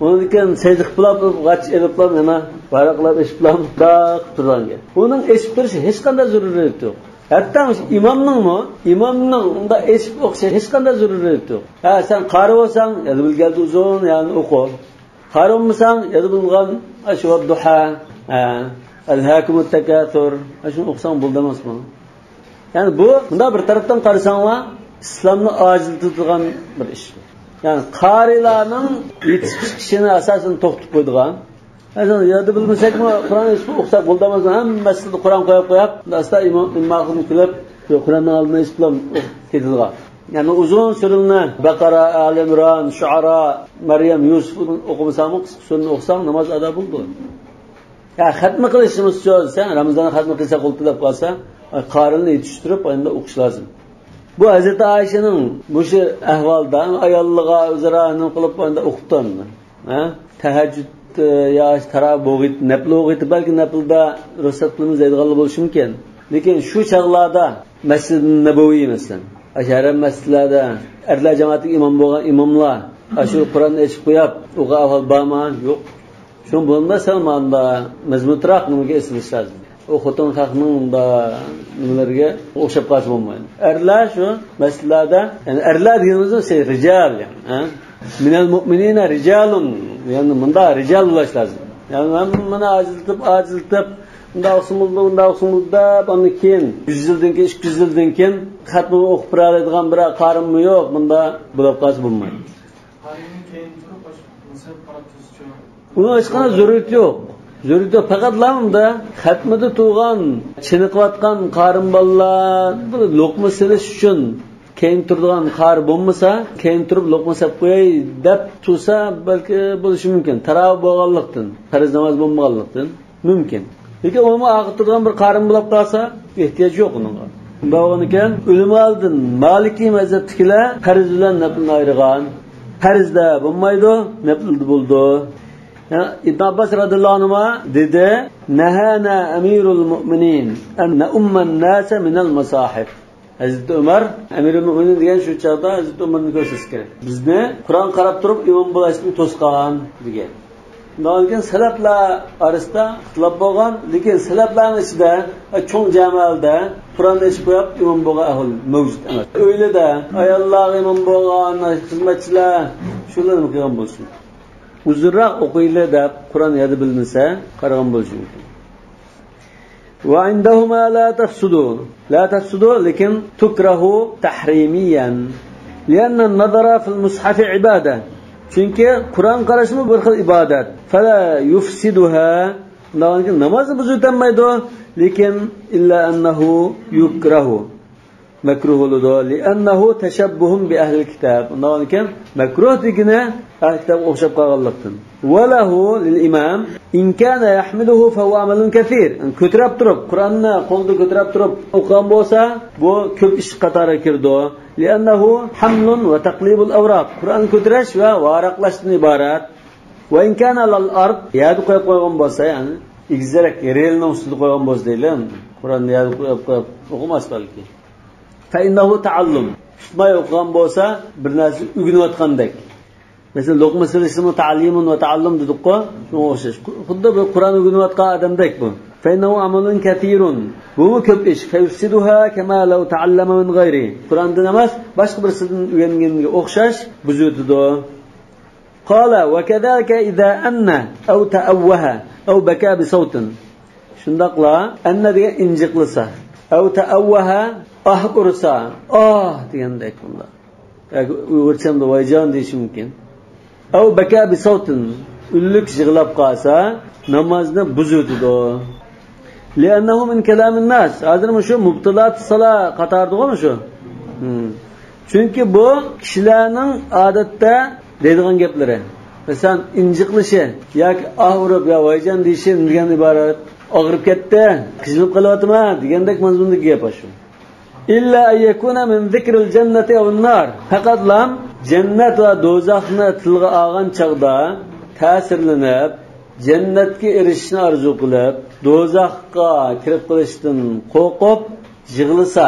Undan keyin sajda qilib g'ach eliblam yana varaqlab eshitiblam daq turgan. Uning eshitib turishi hech qanday zaruriyati yo'q. Hatto imomningmi, imomning unda eshitib o'qishi hech qanday zaruriyati yo'q. Ha, sen qari bo'lsang, yozib bilgan uzun, ya'ni o'qi. Qari bo'lmasang, yozib bilgan shu duha, alhaakumut takathur, shuni o'qisang bo'ldi emasmi? Ya'ni bu bunda bir tarafdan qarasanglar, islomni ajiltirgan bir ish. Ya'ni qarilarning yetishib chiqishini asosan to'xtatib qo'ydigan. Masalan, yoda bilmasakmi, Qur'on eshitib o'qisak bo'ldi emasmi? Hammasida Qur'on qo'yib qo'yib, asta imom kelib, Qur'onni oldida eshitib o'qib ketadigan. Ya'ni uzun suralarni Baqara, Ali Imron, Shu'ara, Maryam, Yusuf o'qimasam, qisqa surani o'qisang namoz ado bo'ldi. Ya xatmi qilishimiz sen Ramazonni xatmi qilsa qo'l tilab qolsa, qorinni yetishtirib endi o'qish lozim. Bu Hazreti Ayşe'nin bu şu ahvalda ayolliga o'zaro nima qilib endi o'qibdi. Ha? Tahajjud ya taravih bo'g'it, nafl o'qiti, balki naflda ruxsat qilamiz deydiganlar bo'lishi mumkin. Lekin shu chog'larda Masjid Nabaviy masalan, haram masjidlarda erlar jamoatiga imom bo'lgan imomlar shu Qur'onni eshitib qo'yib, uga ahvol bormi? Yo'q. Shun bo'lmasa manda mazmutroq nimaga esilish lozim. O xotin xalqning unda nimalarga o'xshab qolish bo'lmaydi. Erlar shu masjidlarda, ya'ni erlar deganimizda şey rijal, ya'ni, ha? Minal mu'minina rijalun, ya'ni bunda rijal bo'lish lozim. Ya'ni hammani ajiltib, unda o'qsin bo'ldi, unda o'qsin bo'ldi deb, undan keyin 100 yildan keyin, 200 yildan keyin xatmi o'qib turadigan bir qarimmi yo'q, bunda bo'lib qolish bo'lmaydi. Uni hech qanday zarurat yo'q. Zarurat yo'q. Faqat unda xatmida turgan, chiniqayotgan qarim bolalar bu luqma silish uchun keyin turadigan qari bo'lmasa, keyin turib luqma sab qo'yay deb tursa balki bo'lishi mumkin. Tarovih bo'lganlikdan, farz namoz bo'lmaganlikdan mumkin. Lekin uni og'ir turgan bir qarim bo'lib qolsa, ehtiyoj yo'q uningga. Bunda bo'lgan ekan, o'lim oldin Maliki mazhabdagilar farz bilan naflni ayirgan. Farzda bo'lmaydi, naflda bo'ldi. İbn Abbas radhiyallohu anhu dedi: "Nahana amirul mu'minin an na'umman nasa minal masahif." Hazreti Ömer, Amirul Mu'minin degan shu chaqda Hazreti Ömerni ko'rsatish kerak. Bizni Qur'on qarab turib imom bo'lishni to'sgan degan. Undan keyin salaflar orasida ixtilof bo'lgan, lekin salaflarning ichida cho'ng jamoada Qur'onni eshitib qo'yib imom bo'lgan ahli mavjud emas. O'ylada ayollar imom bo'lgan, xizmatchilar shularni qilgan bo'lsin. Uzunroq o'qiyli deb Qur'on yodi bilmasa qaragan bo'lishi mumkin. Va indahuma la tafsudu. La tafsudu lekin tukrahu tahrimiyan. Lianna an-nazara fil mushaf ibada. Chunki Qur'on qarashmi bir xil ibodat. Fala yufsiduha. Undan namozni buzib o'tolmaydi, lekin illa annahu yukrahu. Makruh bo'ladi. Liannahu tashabbuhun bi ahli kitab. Undan keyin makruh degani ahli kitobga o'xshab qolganlikdan. Va lahu lil imam in kana yahmiluhu fa huwa amalun kathir. Ko'tarib turib, Qur'onni qo'lda ko'tarib turib o'qigan bo'lsa, bu ko'p ish qatoriga kirdi. Liannahu hamlun va taqlibul awraq. Qur'on ko'tarish va varaqlashdan iborat. Va in kana lil ard, yerga qo'yib qo'ygan bo'lsa, ya'ni egizak relning ustida qo'ygan bo'lsa deylik, Qur'onni yerga qo'yib qo'yib o'qimas balki. Fa innahu ta'allum. Tutmay o'qigan bo'lsa, bir narsa o'rganayotgandek. Masalan, luqma silishni ta'limun va ta'allum dedik-ku, shunga o'xshash. Xuddi bir Qur'on o'rganayotgan odamdek bu. Fa innahu amalun kathirun. Bu ko'p ish. Fa yufsiduha kama law ta'allama min g'ayri. Qur'ondan emas, boshqa birisidan o'rganganga o'xshash buzutidi. Qala va kadhalika idza anna aw ta'awwaha aw baka bi sawtin. Shundaqla anna degan injiqlasa, aw ta'awwaha ah ursa, ah degandek bunda. Yoki Uyg'urchamda vayjon deyish mumkin. Aw baka bi sawtin, unlik yig'lab qolsa, namozni buzadi. Li'annahu min kalamin nas. Hozir shu mubtilat sala qatorida shu. Chunki bu kishilarning odatda deydigan gaplari. Masalan, injiqlishi yoki ah urib yo vayjon deyishi degan iborat. Og'rib ketdi, qizilib qolyapman degandek mazmundagi gap shu. Illa ayyakuna min zikril jannati aw an-nar. Faqat lam jannat va do'zaxni tilga olgan chaqda ta'sirlanib, jannatga erishishni orzu qilib, do'zaxga kirib qolishdan qo'rqib yig'lasa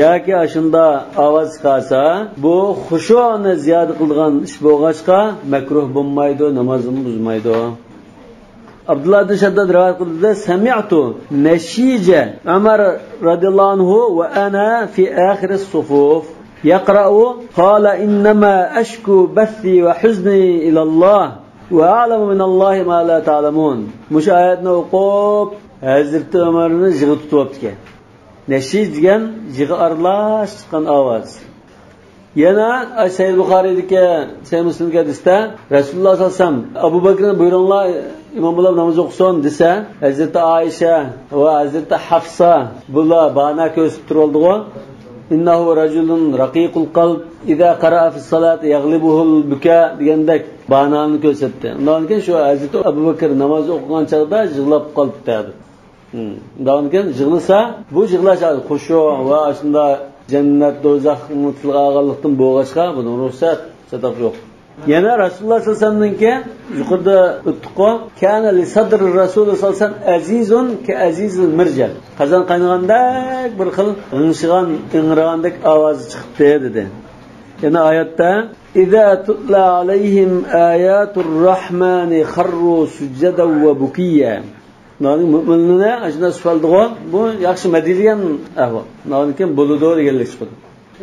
yoki shunda ovoz chiqarsa, bu xushu'ni ziyoda qilgan ish bo'lg'achqa makruh bo'lmaydi, namozni buzmaydi. Abdullah ibn Shaddad rivoyat qildi: "Sami'tu nashija Umar radhiyallohu anhu va ana fi akhir as-sufuf yaqra'u qala innama ashku bathi va huzni ila Alloh va a'lamu min Allohi ma la ta'lamun." Mush oyatni o'qib, Hazrati Umarni jig'i tutyapti. Nashij degan jig'i aralash chiqqan ovoz. Yana Sahih Buxoriydagi, Sahih Muslimga hadisda Rasululloh sollallohu alayhi vasallam Abu Bakrni buyurunglar imom bo'lib namoz o'qisin desa, Hazrati Oysha va Hazrati Hafsa bular bana ko'rsatib turoldi-ku. Innahu rajulun raqiqul qalb iza qara'a fi salati yaghlibuhul buka degandek banani ko'rsatdi. Undan keyin shu Hazrati Abu Bakr namoz o'qigan chaqda yig'lab qolibdi. Undan keyin yig'lasa, bu yig'lash xushu va shunda jannat do'zaxni tilga olganlikdan bo'lg'achqa buni ruxsat chatoq yo'q. Yana Rasululloh sollallohu alayhi vasallamninki yuqorida o'tdiq-ku, kana li sadr Rasululloh sollallohu alayhi vasallam azizun ka azizil mirjal. Qazon qaynagandek bir xil g'ingshig'an, ingragandek ovozi chiqibdi dedi. Yana oyatda iza tutla alayhim ayatur rahmani kharru sujjadan va bukiyya. Ularning mo'minini shunday sifatliqo, bu yaxshi madiydigan ahvol. Ularniki bo'ladi deganlik chiqadi.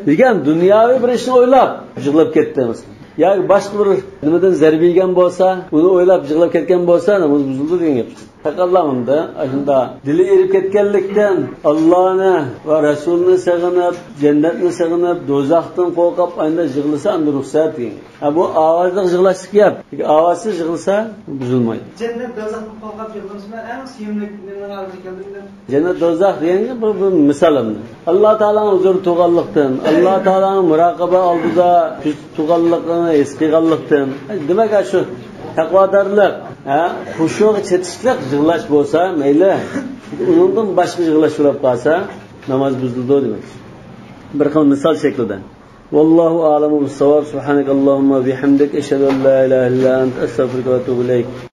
Degan dunyoviy bir ishni o'ylab yig'lab ketdi masalan. Yoki boshqa bir nimadan zarba yegan bo'lsa, uni o'ylab yig'lab ketgan bo'lsa, namoz buzildi degan gap. Taqallamda shunda dili erib ketganlikdan Allohni va Rasulni sig'inib, jannatni sig'inib, do'zaxdan qo'rqib, anda yig'lasa anda ruxsat degan. Ha, bu ovozli yig'lash gap. Lekin ovozsiz yig'ilsa buzilmaydi. Jannat do'zaxdan qo'rqib yig'ilsa eng sevimli nimalar oldi keldi. Jannat do'zax degan bu misol endi. Alloh taolaning huzuri tug'anlikdan, Alloh taolaning muraqaba oldida tug'anligini his qilganlikdan. Demak, shu taqvodorlik, xushuq chetishlik yig'lash bo'lsa, mayli. Undan boshqa yig'lash bo'lib qolsa, namoz buzildi demak. Bir xil misol shaklida. Vallohu a'lamu bis-savob. Subhanakallohumma bihamdik ashhadu an la ilaha illa ant astag'firuka va atubu ilayk.